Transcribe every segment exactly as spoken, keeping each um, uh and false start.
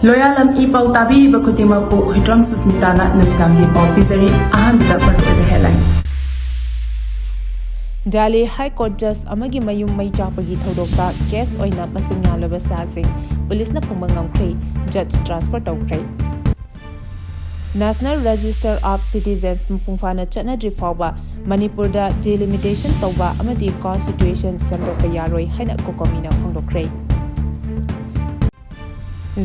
ꯂꯣꯌꯥꯂꯝ E ꯄꯥꯎ ꯇꯥꯕꯤꯔꯤꯕ ꯈꯨꯗꯤꯡꯃꯛꯄꯨ ꯍꯨꯏꯗ꯭ꯔꯣꯝ ꯁꯨꯁꯃꯤꯇꯥꯅ ꯅꯨꯃꯤꯗꯥꯡꯒꯤ ꯄꯥꯎ ꯄꯤꯖꯔꯤ꯫ ꯑꯍꯥꯟꯕꯗ ꯃꯔꯨꯑꯣꯏꯕ headline꯫ ꯗꯦꯜꯂꯤ ꯍꯥꯏ ꯀꯣꯔꯠ ꯖꯖ ꯑꯃꯒꯤ ꯃꯌꯨꯝ ꯃꯩ ꯆꯥꯛꯄꯒꯤ ꯊꯧꯗꯣꯛꯇ ꯀꯦꯁ ꯑꯣꯏꯅ ꯃꯁꯤꯡ ꯌꯥꯝꯂꯕ ꯁꯦꯜꯁꯤꯡ ꯄꯨꯂꯤꯁꯅ ꯐꯪꯕ ꯉꯝꯈ꯭ꯔꯦ꯫ ꯖꯖ transfer ꯇꯧꯈ꯭ꯔꯦ꯫ National Register of Citizens ꯃꯄꯨꯡ ꯐꯥꯅ ꯆꯠꯅꯗ꯭ꯔꯤ ꯐꯥꯎꯕ ꯃꯅꯤꯄꯨꯔꯗ delimitation ꯇꯧꯕ ꯑꯃꯗꯤ constitution ꯁꯦꯝꯗꯣꯛꯄ ꯌꯥꯔꯣꯏ ꯍꯥꯏꯅ COCOMIꯅ ꯐꯣꯡꯗꯣꯛꯈ꯭ꯔꯦ꯫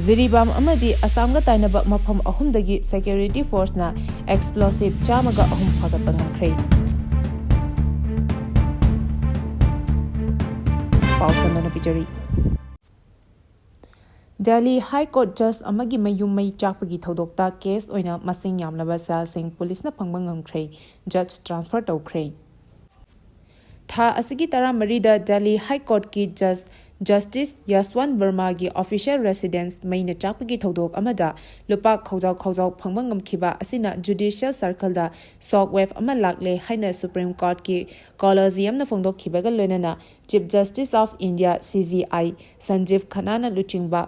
ꯖꯤꯔꯤꯕꯥꯝ ꯑꯃꯗꯤ ꯑꯁꯥꯝꯒ ꯇꯥꯏꯅꯕ ꯃꯐꯝ ꯑꯍꯨꯝꯗꯒꯤ security forceꯅ explosive ꯆꯥꯝꯃꯒ ꯑꯍꯨꯝ ꯐꯥꯒꯠꯄ ꯉꯝꯈ꯭ꯔꯦ꯫ ꯄꯥꯎ ꯁꯟꯗꯣꯛꯅ ꯄꯤꯖꯔꯤ꯫ ꯗꯦꯜꯂꯤ ꯍꯥꯏ ꯀꯣꯔꯠ ꯖꯖ ꯑꯃꯒꯤ ꯃꯌꯨꯝ ꯃꯩ ꯆꯥꯛꯄꯒꯤ ꯊꯧꯗꯣꯛꯇ ꯀꯦꯁ ꯑꯣꯏꯅ ꯃꯁꯤꯡ ꯌꯥꯝꯂꯕ ꯁꯦꯜꯁꯤꯡ ꯄꯨꯂꯤꯁꯅ ꯐꯪꯕ ꯉꯝꯈ꯭ꯔꯦ꯫ ꯖꯖ transfer ꯇꯧꯈ꯭ꯔꯦ꯫ ꯊꯥ ꯑꯁꯤꯒꯤ ꯇꯔꯥꯃꯔꯤꯗ ꯗꯦꯜꯂꯤ ꯍꯥꯏ ꯀꯣꯔꯠꯀꯤ ꯖꯖ Justice ꯌꯥꯁꯋꯟ ꯕꯔꯃꯥꯒꯤ official residence ꯃꯩꯅ ꯆꯥꯛꯄꯒꯤ ꯊꯧꯗꯣꯛ ꯑꯃꯗ ꯂꯨꯄꯥ ꯈꯥꯎꯖꯥꯎ ꯈꯥꯎꯖꯥꯎ ꯐꯪꯕ ꯉꯝꯈꯤꯕ ꯑꯁꯤꯅ judicial circleꯗ shock wave ꯑꯃ ꯂꯥꯛꯂꯦ ꯍꯥꯏꯅ Supreme Courtꯀꯤ collegiumꯅ ꯐꯣꯡꯗꯣꯛꯈꯤꯕꯒ ꯂꯣꯏꯅꯅ Chief Justice of India, CJI, Sanjiv ꯈꯟꯅꯥꯅ ꯂꯨꯆꯤꯡꯕ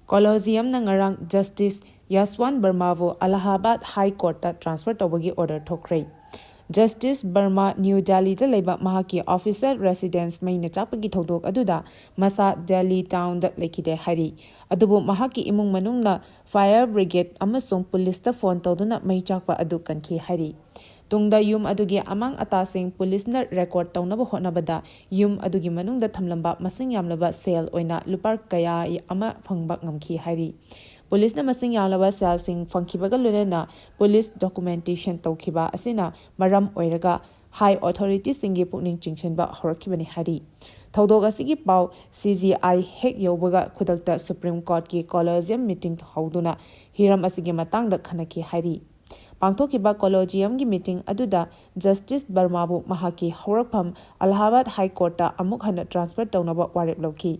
collegiumꯅ ꯉꯔꯥꯡ Justice ꯌꯥꯁꯋꯟ ꯕꯔꯃꯥꯕꯨ ꯑꯂꯥꯍꯥꯕꯥꯗ ꯍꯥꯏ ꯀꯣꯔꯠꯇ transfer ꯇꯧꯕꯒꯤ order ꯊꯣꯛꯈ꯭ꯔꯦ꯫ Justice ꯕꯔꯃꯥ ꯅ꯭ꯌꯨ ꯗꯦꯜꯂꯤꯗ ꯂꯩꯕ ꯃꯍꯥꯛꯀꯤ official residence ꯃꯩꯅ ꯆꯥꯛꯄꯒꯤ ꯊꯧꯗꯣꯛ ꯑꯗꯨꯗ ꯃꯁꯥ ꯗꯦꯜꯂꯤ townꯗ ꯂꯩꯈꯤꯗꯦ ꯍꯥꯏꯔꯤ꯫ ꯑꯗꯨꯕꯨ ꯃꯍꯥꯛꯀꯤ ꯏꯃꯨꯡ ꯃꯅꯨꯡꯅ fire brigade ꯑꯃꯁꯨꯡ ꯄꯨꯂꯤꯁꯇ phone ꯇꯧꯗꯨꯅ ꯃꯩ ꯆꯥꯛꯄ ꯑꯗꯨ ꯀꯟꯈꯤ ꯍꯥꯏꯔꯤ꯫ ꯇꯨꯡꯗ ꯌꯨꯝ ꯑꯗꯨꯒꯤ ꯑꯃꯥꯡ ꯑꯇꯥꯁꯤꯡ ꯄꯨꯂꯤꯁꯅ record ꯇꯧꯅꯕ ꯍꯣꯠꯅꯕꯗ ꯌꯨꯝ ꯑꯗꯨꯒꯤ ꯃꯅꯨꯡꯗ ꯊꯝꯂꯝꯕ ꯃꯁꯤꯡ ꯌꯥꯝꯂꯕ ꯁꯦꯜ ꯑꯣꯏꯅ ꯂꯨꯄꯥ ꯀꯌꯥ ꯑꯃ ꯐꯪꯕ ꯉꯝꯈꯤ ꯍꯥꯏꯔꯤ꯫ ꯄꯨꯂꯤꯁꯅ ꯃꯁꯤꯡ ꯌꯥꯝꯂꯕ ꯁꯦꯜꯁꯤꯡ ꯐꯪꯈꯤꯕꯒ ꯂꯣꯏꯅꯅ ꯄꯨꯂꯤꯁ documentation ꯇꯧꯈꯤꯕ ꯑꯁꯤꯅ ꯃꯔꯝ ꯑꯣꯏꯔꯒ high authorityꯁꯤꯡꯒꯤ ꯄꯨꯛꯅꯤꯡ ꯆꯤꯡꯁꯤꯟꯕ ꯍꯧꯔꯛꯈꯤꯕꯅꯤ ꯍꯥꯏꯔꯤ꯫ ꯊꯧꯗꯣꯛ ꯑꯁꯤꯒꯤ ꯄꯥꯎ CJI ꯍꯦꯛ ꯌꯧꯕꯒ ꯈꯨꯗꯛꯇ Supreme Courtꯀꯤ collegium meeting ꯍꯧꯗꯨꯅ ꯍꯤꯔꯝ ꯑꯁꯤꯒꯤ ꯃꯇꯥꯡꯗ ꯈꯟꯅꯈꯤ ꯍꯥꯏꯔꯤ꯫ ꯄꯥꯡꯊꯣꯛꯈꯤꯕ collegiumꯒꯤ meeting ꯑꯗꯨꯗ Justice ꯕꯔꯃꯥꯕꯨ ꯃꯍꯥꯛꯀꯤ ꯍꯧꯔꯛꯐꯝ ꯑꯂꯥꯍꯥꯕꯥꯗ ꯍꯥꯏ ꯀꯣꯔꯠꯇ ꯑꯃꯨꯛ ꯍꯟꯅ transfer ꯇꯧꯅꯕ ꯋꯥꯔꯦꯞ ꯂꯧꯈꯤ꯫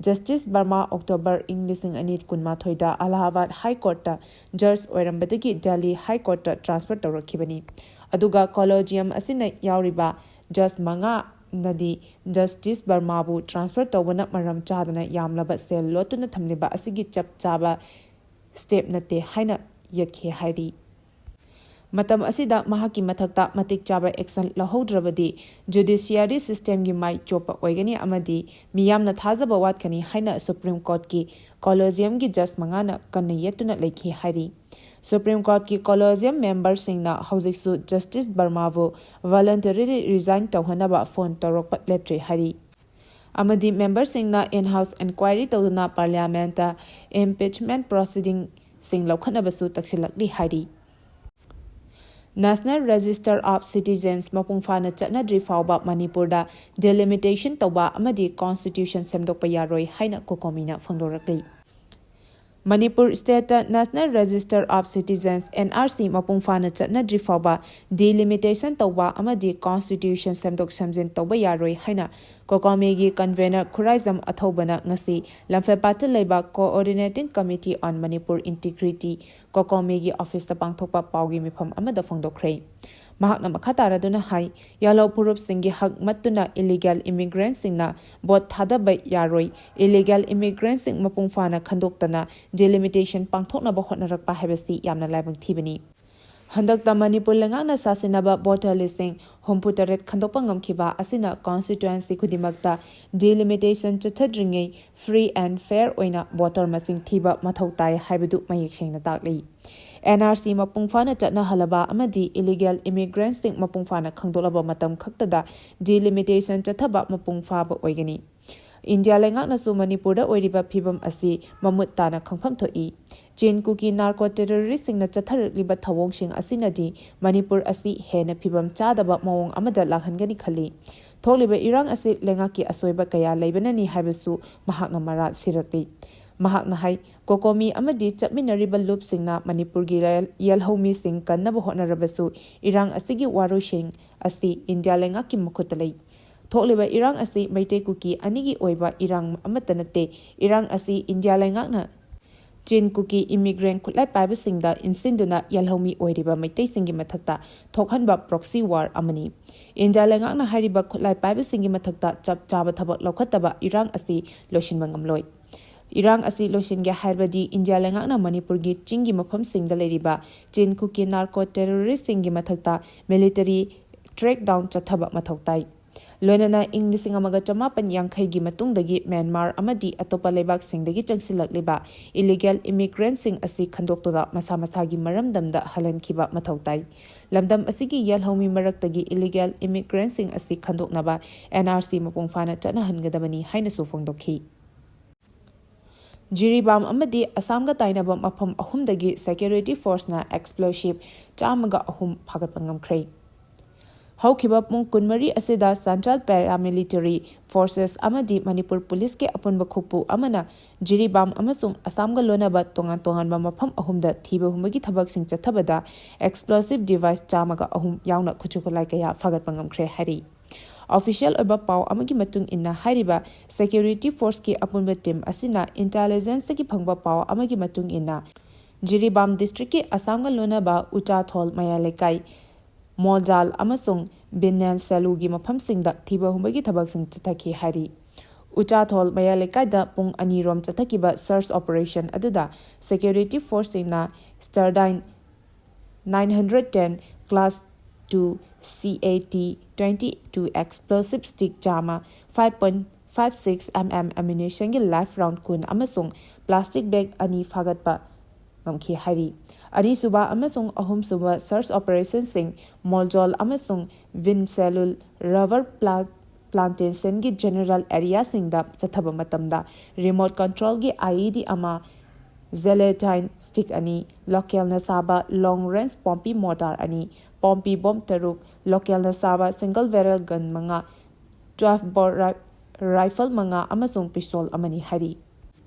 Justice ꯕꯔꯃꯥ October ꯏꯪ ꯂꯤꯁꯤꯡ ꯑꯅꯤ ꯀꯨꯟꯃꯥꯊꯣꯏꯗ ꯑꯂꯥꯍꯥꯕꯥꯗ ꯍꯥꯏ ꯀꯣꯔꯠꯇ ꯖꯖ ꯑꯣꯏꯔꯝꯕꯗꯒꯤ ꯗꯦꯜꯂꯤ ꯍꯥꯏ ꯀꯣꯔꯠꯇ transfer ꯇꯧꯔꯛꯈꯤꯕꯅꯤ꯫ ꯑꯗꯨꯒ collegium ꯑꯁꯤꯅ ꯌꯥꯎꯔꯤꯕ ꯖꯖ ꯃꯉꯥ ꯅꯗꯤ ꯖꯁꯇꯤꯁ ꯕꯔꯃꯥꯕꯨ ꯇ꯭ꯔꯥꯟꯁꯐꯔ ꯇꯧꯕꯅ ꯃꯔꯝ ꯆꯥꯗꯅ ꯌꯥꯝꯂꯕ ꯁꯦꯜ ꯂꯣꯠꯇꯨꯅ ꯊꯝꯂꯤꯕ ꯑꯁꯤꯒꯤ ꯆꯞ ꯆꯥꯕ ꯁ꯭ꯇꯦꯞ ꯅꯠꯇꯦ ꯍꯥꯏꯅ ꯌꯦꯠꯈꯤ ꯍꯥꯏꯔꯤ꯫ ꯃꯇꯝ ꯑꯁꯤꯗ ꯃꯍꯥꯛꯀꯤ ꯃꯊꯛꯇ ꯃꯇꯤꯛ ꯆꯥꯕ ꯑꯦꯛꯁꯟ ꯂꯧꯍꯧꯗ꯭ꯔꯕꯗꯤ ꯖꯨꯗꯤꯁꯤꯌꯥꯔꯤ ꯁꯤꯁꯇꯦꯝꯒꯤ ꯃꯥꯏ ꯆꯣꯞꯄ ꯑꯣꯏꯒꯅꯤ ꯑꯃꯗꯤ ꯃꯤꯌꯥꯝꯅ ꯊꯥꯖꯕ ꯋꯥꯠꯀꯅꯤ ꯍꯥꯏꯅ ꯁꯨꯄ꯭ꯔꯤꯝ ꯀꯣꯔꯠꯀꯤ ꯀꯣꯂꯦꯖꯤꯌꯝꯒꯤ ꯖꯖ ꯃꯉꯥꯅ ꯀꯟꯅ ꯌꯦꯠꯇꯨꯅ ꯂꯩꯈꯤ ꯍꯥꯏꯔꯤ꯫ ꯁꯨꯄ꯭ꯔꯤꯝ ꯀꯣꯔꯠꯀꯤ ꯀꯣꯂꯦꯖꯤꯌꯝ ꯃꯦꯝꯕꯔꯁꯤꯡꯅ ꯍꯧꯖꯤꯛꯁꯨ ꯖꯁꯇꯤꯁ ꯕꯔꯃꯥꯕꯨ voluntary resign ꯇꯧꯍꯟꯅꯕ ꯐꯣꯟ ꯇꯧꯔꯛꯄ ꯂꯦꯞꯇ꯭ꯔꯤ ꯍꯥꯏꯔꯤ꯫ ꯑꯃꯗꯤ ꯃꯦꯝꯕꯔꯁꯤꯡꯅ in-house inquiry ꯇꯧꯗꯨꯅ ꯄꯥꯔꯂꯤꯌꯥꯃꯦꯟꯇ impeachment proceedingꯁꯤꯡ ꯂꯧꯈꯠꯅꯕꯁꯨ ꯇꯛꯁꯤꯜꯂꯛꯂꯤ ꯍꯥꯏꯔꯤ꯫ National Register of Citizens ꯃꯄꯨꯡ ꯐꯥꯅ ꯆꯠꯅꯗ꯭ꯔꯤ ꯐꯥꯎꯕ ꯃꯅꯤꯄꯨꯔꯗ delimitation ꯇꯧꯕ ꯑꯃꯗꯤ constitution ꯁꯦꯝꯗꯣꯛꯄ ꯌꯥꯔꯣꯏ ꯍꯥꯏꯅ ꯀꯣꯀꯣꯃꯤꯅ ꯐꯣꯡꯗꯣꯔꯛꯂꯤ꯫ Manipur ꯁ꯭ꯇꯦꯠꯇ National Register of Citizens, NRC, ꯃꯄꯨꯡ ꯐꯥꯅ ꯆꯠꯅꯗ꯭ꯔꯤ ꯐꯥꯎꯕ delimitation ꯇꯧꯕ ꯑꯃꯗꯤ constitution ꯁꯦꯝꯗꯣꯛ ꯁꯦꯝꯖꯤꯟ ꯇꯧꯕ ꯌꯥꯔꯣꯏ ꯍꯥꯏꯅ ꯀꯣꯀꯣꯃꯤꯒꯤ convener ꯈꯨꯔꯥꯏꯖꯝ ꯑꯊꯧꯕꯅ ꯉꯁꯤ ꯂꯝꯐꯦꯜꯄꯥꯠꯇ ꯂꯩꯕ Coordinating Committee on Manipur Integrity, ꯀꯣꯀꯣꯃꯤꯒꯤ ꯑꯣꯐꯤꯁꯇ ꯄꯥꯡꯊꯣꯛꯄ ꯄꯥꯎꯒꯤ ꯃꯤꯐꯝ ꯑꯃꯗ ꯐꯣꯡꯗꯣꯛꯈ꯭ꯔꯦ꯫ ꯃꯍꯥꯛꯅ ꯃꯈꯥ ꯇꯥꯔꯗꯨꯅ ꯍꯥꯏ, ꯌꯥꯂꯧ ꯐꯨꯔꯨꯞꯁꯤꯡꯒꯤ ꯍꯛ ꯃꯠꯇꯨꯅ illegal immigrantꯁꯤꯡꯅ ꯚꯣꯠ ꯊꯥꯗꯕ ꯌꯥꯔꯣꯏ, illegal immigrantꯁꯤꯡ ꯃꯄꯨꯡ ꯐꯥꯅ ꯈꯟꯗꯣꯛꯇꯅ delimitation ꯄꯥꯡꯊꯣꯛꯅꯕ ꯍꯣꯠꯅꯔꯛꯄ ꯍꯥꯏꯕꯁꯤ ꯌꯥꯝꯅ ꯂꯥꯏꯕꯛ ꯊꯤꯕꯅꯤ꯫ ꯍꯟꯗꯛꯇ ꯃꯅꯤꯄꯨꯔ ꯂꯩꯉꯥꯛꯅ ꯁꯥꯁꯤꯟꯅꯕ voter listꯁꯤꯡ ꯍꯨꯝꯐꯨ ꯇꯔꯦꯠ ꯈꯟꯗꯣꯛꯄ ꯉꯝꯈꯤꯕ ꯑꯁꯤꯅ constituency ꯈꯨꯗꯤꯡꯃꯛꯇ delimitation ꯆꯠꯊꯗ꯭ꯔꯤꯉꯩ free and fair ꯑꯣꯏꯅ voter ꯃꯁꯤꯡ ꯊꯤꯕ ꯃꯊꯧ ꯇꯥꯏ ꯍꯥꯏꯕꯗꯨ ꯃꯌꯦꯛ ꯁꯦꯡꯅ ꯇꯥꯛꯂꯤ꯫ NRC ꯃꯄꯨꯡ ꯐꯥꯅ ꯆꯠꯅꯍꯜꯂꯕ ꯑꯃꯗꯤ illegal immigrantꯁꯤꯡ ꯃꯄꯨꯡ ꯐꯥꯅ ꯈꯪꯗꯣꯛꯂꯕ ꯃꯇꯝ ꯈꯛꯇꯗ delimitation ꯆꯠꯊꯕ ꯃꯄꯨꯡ ꯐꯥꯕ ꯑꯣꯏꯒꯅꯤ꯫ ꯏꯟꯗꯤꯌꯥ ꯂꯩꯉꯥꯛꯅꯁꯨ ꯃꯅꯤꯄꯨꯔꯗ ꯑꯣꯏꯔꯤꯕ ꯐꯤꯕꯝ ꯑꯁꯤ ꯃꯃꯨꯠ ꯇꯥꯅ ꯈꯪꯐꯝ ꯊꯣꯛꯏ꯫ ꯆꯤꯟ ꯀꯨꯀꯤ narco terroristꯁꯤꯡꯅ ꯆꯠꯊꯔꯛꯂꯤꯕ ꯊꯧꯑꯣꯡꯁꯤꯡ ꯑꯁꯤꯅꯗꯤ ꯃꯅꯤꯄꯨꯔ ꯑꯁꯤ ꯍꯦꯟꯅ ꯐꯤꯕꯝ ꯆꯥꯗꯕ ꯃꯑꯣꯡ ꯑꯃꯗ ꯂꯥꯛꯍꯟꯒꯅꯤ ꯈꯜꯂꯤ꯫ ꯊꯣꯛꯂꯤꯕ ꯏꯔꯥꯡ ꯑꯁꯤ ꯂꯩꯉꯥꯛꯀꯤ ꯑꯁꯣꯏꯕ ꯀꯌꯥ ꯂꯩꯕꯅꯅꯤ ꯍꯥꯏꯕꯁꯨ ꯃꯍꯥꯛꯅ ꯃꯔꯥꯜ ꯁꯤꯔꯛꯂꯤ꯫ ꯃꯍꯥꯛꯅ ꯍꯥꯏ, ꯀꯣꯀꯣꯃꯤ ꯑꯃꯗꯤ ꯆꯠꯃꯤꯟꯅꯔꯤꯕ ꯂꯨꯞꯁꯤꯡꯅ ꯃꯅꯤꯄꯨꯔꯒꯤ ꯌꯦꯜ-, ꯌꯦꯜꯍꯧꯃꯤꯁꯤꯡ ꯀꯟꯅꯕ ꯍꯣꯠꯅꯔꯕꯁꯨ ꯏꯔꯥꯡ ꯑꯁꯤꯒꯤ ꯋꯥꯔꯣꯏꯁꯤꯟ ꯑꯁꯤ ꯏꯟꯗꯤꯌꯥ ꯂꯩꯉꯥꯛꯀꯤ ꯃꯈꯨꯠꯇ ꯂꯩ꯫ ꯊꯣꯛꯂꯤꯕ ꯏꯔꯥꯡ ꯑꯁꯤ ꯃꯩꯇꯩ ꯀꯨꯀꯤ ꯑꯅꯤꯒꯤ ꯑꯣꯏꯕ ꯏꯔꯥꯡ ꯑꯃꯠꯇ ꯅꯠꯇꯦ꯫ ꯏꯔꯥꯡ ꯑꯁꯤ ꯏꯟꯗꯤꯌꯥ ꯂꯩꯉꯥꯛꯅ ꯆꯤꯟ ꯀꯨꯀꯤ ꯏꯃꯤꯒ꯭ꯔꯦꯟ ꯈꯨꯠꯂꯥꯏ ꯄꯥꯏꯕꯁꯤꯡꯗ ꯏꯟꯁꯤꯟꯗꯨꯅ ꯌꯦꯜꯍꯧꯃꯤ ꯑꯣꯏꯔꯤꯕ ꯃꯩꯇꯩꯁꯤꯡꯒꯤ ꯃꯊꯛꯇ ꯊꯣꯛꯍꯟꯕ ꯄ꯭ꯔꯣꯛꯁꯤ ꯋꯥꯔ ꯑꯃꯅꯤ꯫ ꯏꯟꯗꯤꯌꯥ ꯂꯩꯉꯥꯛꯅ ꯍꯥꯏꯔꯤꯕ ꯈꯨꯠꯂꯥꯏ ꯄꯥꯏꯕꯁꯤꯡꯒꯤ ꯃꯊꯛꯇ ꯆꯞ ꯆꯥꯕ ꯊꯕꯛ ꯂꯧꯈꯠꯇꯕ ꯏꯔꯥꯡ ꯑꯁꯤ ꯂꯣꯏꯁꯤꯟꯕ ꯉꯝꯂꯣꯏ꯫ ꯏꯔꯥꯡ ꯑꯁꯤ ꯂꯣꯏꯁꯤꯟꯒꯦ ꯍꯥꯏꯔꯕꯗꯤ ꯏꯟꯗꯤꯌꯥ ꯂꯩꯉꯥꯛꯅ ꯃꯅꯤꯄꯨꯔꯒꯤ ꯆꯤꯡꯒꯤ ꯃꯐꯝꯁꯤꯡꯗ ꯂꯩꯔꯤꯕ ꯆꯤꯟ ꯀꯨꯀꯤ ꯅꯥꯔꯀꯣ ꯇꯦꯔꯣꯔꯤꯁꯁꯤꯡꯒꯤ ꯃꯊꯛꯇ ꯃꯤꯂꯤꯇꯔꯤ ꯀ꯭ꯔꯦꯛꯗꯥꯎꯟ ꯆꯠꯊꯕ ꯃꯊꯧ ꯇꯥꯏ꯫ ꯂꯣꯏꯅꯅ ꯏꯪ ꯂꯤꯁꯤꯡ ꯑꯃꯒ ꯆꯃꯥꯄꯟ ꯌꯥꯡꯈꯩꯒꯤ ꯃꯇꯨꯡꯗꯒꯤ ꯃ꯭ꯌꯥꯟꯃꯥꯔ ꯑꯃꯗꯤ ꯑꯇꯣꯞꯄ ꯂꯩꯕꯥꯛꯁꯤꯡꯗꯒꯤ ꯆꯪꯁꯤꯜꯂꯛꯂꯤꯕ ꯏꯂꯤꯒꯦꯜ ꯏꯃꯤꯒ꯭ꯔꯦꯟꯁꯤꯡ ꯑꯁꯤ ꯈꯟꯗꯣꯛꯇꯨꯅ ꯃꯁꯥ ꯃꯁꯥꯒꯤ ꯃꯔꯝꯗꯝꯗ ꯍꯜꯍꯟꯈꯤꯕ ꯃꯊꯧ ꯇꯥꯏ꯫ ꯂꯝꯗꯝ ꯑꯁꯤꯒꯤ ꯌꯦꯜꯍꯧꯃꯤ ꯃꯔꯛꯇꯒꯤ ꯏꯂꯤꯒꯦꯜ ꯏꯃꯤꯒ꯭ꯔꯦꯟꯁꯤꯡ ꯑꯁꯤ ꯈꯟꯗꯣꯛꯅꯕ ꯑꯦꯟ ꯑꯥꯔ ꯁꯤ ꯃꯄꯨꯡ ꯐꯥꯅ ꯆꯠꯅꯍꯟꯒꯗꯕꯅꯤ ꯍꯥꯏꯅꯁꯨ ꯐꯣꯡꯗꯣꯛꯈꯤ꯫ ꯖꯤꯔꯤꯕꯥꯝ ꯑꯃꯗꯤ ꯑꯁꯥꯝꯒ ꯇꯥꯏꯅꯕ ꯃꯐꯝ ꯑꯍꯨꯝꯗꯒꯤ ꯁꯦꯀ꯭ꯌꯨꯔꯤꯇꯤ ꯐꯣꯔꯁꯅ ꯑꯦꯛꯁꯄ꯭ꯂꯣꯁꯤꯚ ꯆꯥꯝꯃꯒ ꯑꯍꯨꯝ ꯐꯥꯒꯠꯄ ꯉꯝꯈ꯭ꯔꯦ꯫ ꯍꯧꯈꯤꯕ ꯄꯨꯡ ꯀꯨꯟꯃꯔꯤ ꯑꯁꯤꯗ ꯁꯦꯟꯇ꯭ꯔꯦꯜ ꯄꯦꯔꯥꯃꯤꯂꯤꯇꯔꯤ ꯐꯣꯔꯁꯦꯁ ꯑꯃꯗꯤ ꯃꯅꯤꯄꯨꯔ ꯄꯨꯂꯤꯁꯀꯤ ꯑꯄꯨꯟꯕ ꯈꯨꯠꯄꯨ ꯑꯃꯅ ꯖꯤꯔꯤꯕꯥꯝ ꯑꯃꯁꯨꯡ ꯑꯁꯥꯝꯒ ꯂꯣꯟꯅꯕ ꯇꯣꯉꯥꯟ ꯇꯣꯉꯥꯟꯕ ꯃꯐꯝ ꯑꯍꯨꯝꯗ ꯊꯤꯕ ꯍꯨꯝꯕꯒꯤ ꯊꯕꯛꯁꯤꯡ ꯆꯠꯊꯕꯗ ꯑꯦꯛꯁꯄ꯭ꯂꯣꯁꯤꯚ ꯗꯤꯚꯥꯏꯁ ꯆꯥꯝꯃꯒ ꯑꯍꯨꯝ ꯌꯥꯎꯅ ꯈꯨꯠꯁꯨ ꯈꯨꯠꯂꯥꯏ ꯀꯌꯥ ꯐꯥꯒꯠꯄ ꯉꯝꯈ꯭ꯔꯦ ꯍꯥꯏꯔꯤ꯫ ꯑꯣꯐꯤꯁꯤꯌꯦꯜ ꯑꯣꯏꯕ ꯄꯥꯎ ꯑꯃꯒꯤ ꯃꯇꯨꯡ ꯏꯟꯅ ꯍꯥꯏꯔꯤꯕ ꯁꯦꯀ꯭ꯌꯨꯔꯤꯇꯤ ꯐꯣꯔꯁꯀꯤ ꯑꯄꯨꯟꯕ ꯇꯤꯝ ꯑꯁꯤꯅ ꯏꯟꯇꯦꯂꯤꯖꯦꯟꯁꯇꯒꯤ ꯐꯪꯕ ꯄꯥꯎ ꯑꯃꯒꯤ ꯃꯇꯨꯡ ꯏꯟꯅ ꯖꯤꯔꯤꯕꯥꯝ ꯗꯤꯁꯇ꯭ꯔꯤꯛꯀꯤ ꯑꯁꯥꯝꯒ ꯂꯣꯟꯅꯕ ꯎꯆꯥꯊꯣꯜ ꯃꯌꯥꯏ ꯂꯩꯀꯥꯏ, ꯃꯣꯜꯖꯥꯜ ꯑꯃꯁꯨꯡ ꯕꯤꯅꯦꯜ ꯁꯦꯂꯨꯒꯤ ꯃꯐꯝꯁꯤꯡꯗ ꯊꯤꯕ ꯍꯨꯝꯕꯒꯤ ꯊꯕꯛꯁꯤꯡ ꯆꯠꯊꯈꯤ ꯍꯥꯏꯔꯤ꯫ ꯎꯆꯥꯊꯣꯜ ꯃꯌꯥꯏ ꯂꯩꯀꯥꯏꯗ ꯄꯨꯡ ꯑꯅꯤꯔꯣꯝ ꯆꯠꯊꯈꯤꯕ ꯁꯔꯆ ꯑꯣꯄꯔꯦꯁꯟ ꯑꯗꯨꯗ ꯁꯦꯀ꯭ꯌꯨꯔꯤꯇꯤ ꯐꯣꯔꯁꯁꯤꯡꯅ ꯁ꯭ꯇꯔꯗꯥꯏꯟ nine hundred ten class two C A T twenty two explosive stick ꯆꯥꯝꯃ, five point five six M M ꯑꯦꯃꯨꯅꯤꯁꯟꯒꯤ ꯂꯥꯏꯐ ꯔꯥꯎꯟ ꯀꯨꯟ ꯑꯃꯁꯨꯡ ꯄ꯭ꯂꯥꯁꯇꯤꯛ ꯕꯦꯒ ꯑꯅꯤ ꯐꯥꯒꯠꯄ ꯉꯝꯈꯤ ꯍꯥꯏꯔꯤ꯫ ꯑꯅꯤꯁꯨꯕ ꯑꯃꯁꯨꯡ ꯑꯍꯨꯝꯁꯨꯕ ꯁꯔꯆ ꯑꯣꯄꯔꯦꯁꯟꯁꯤꯡ ꯃꯣꯜꯖꯣꯜ ꯑꯃꯁꯨꯡ ꯚꯤꯟꯁꯦꯂꯨꯜ ꯔꯕꯔ ꯄ꯭ꯂꯥꯟ ꯄ꯭ꯂꯥꯟꯇꯦꯁꯟꯒꯤ ꯖꯦꯅꯦꯔꯦꯜ ꯑꯦꯔꯤꯌꯥꯁꯤꯡꯗ ꯆꯠꯊꯕ ꯃꯇꯝꯗ ꯔꯤꯃꯣꯠ ꯀꯟꯇ꯭ꯔꯣꯜꯒꯤ ꯑꯥꯏ ꯏ ꯗꯤ ꯑꯃ, ꯖꯦꯂꯦꯇꯥꯏꯟ ꯁ꯭ꯇꯤꯛ ꯑꯅꯤ, ꯂꯣꯀꯦꯜꯅ ꯁꯥꯕ ꯂꯣꯡ ꯔꯦꯟꯖ ꯄꯣꯝꯄꯤ ꯃꯣꯔꯇꯥꯔ ꯑꯅꯤ, ꯄꯣꯝꯄꯤ ꯕꯣꯝ ꯇꯔꯨꯛ, ꯂꯣꯀꯦꯜꯅ ꯁꯥꯕ ꯁꯤꯡꯒꯜ ꯕꯦꯔꯦꯜ ꯒꯟ ꯃꯉꯥ, ꯇ꯭ꯋꯦꯜꯐ ꯕꯣꯔ ꯔꯥꯏ-, ꯔꯥꯏꯐꯜ ꯃꯉꯥ ꯑꯃꯁꯨꯡ ꯄꯤꯁꯇꯣꯜ ꯑꯃꯅꯤ ꯍꯥꯏꯔꯤ꯫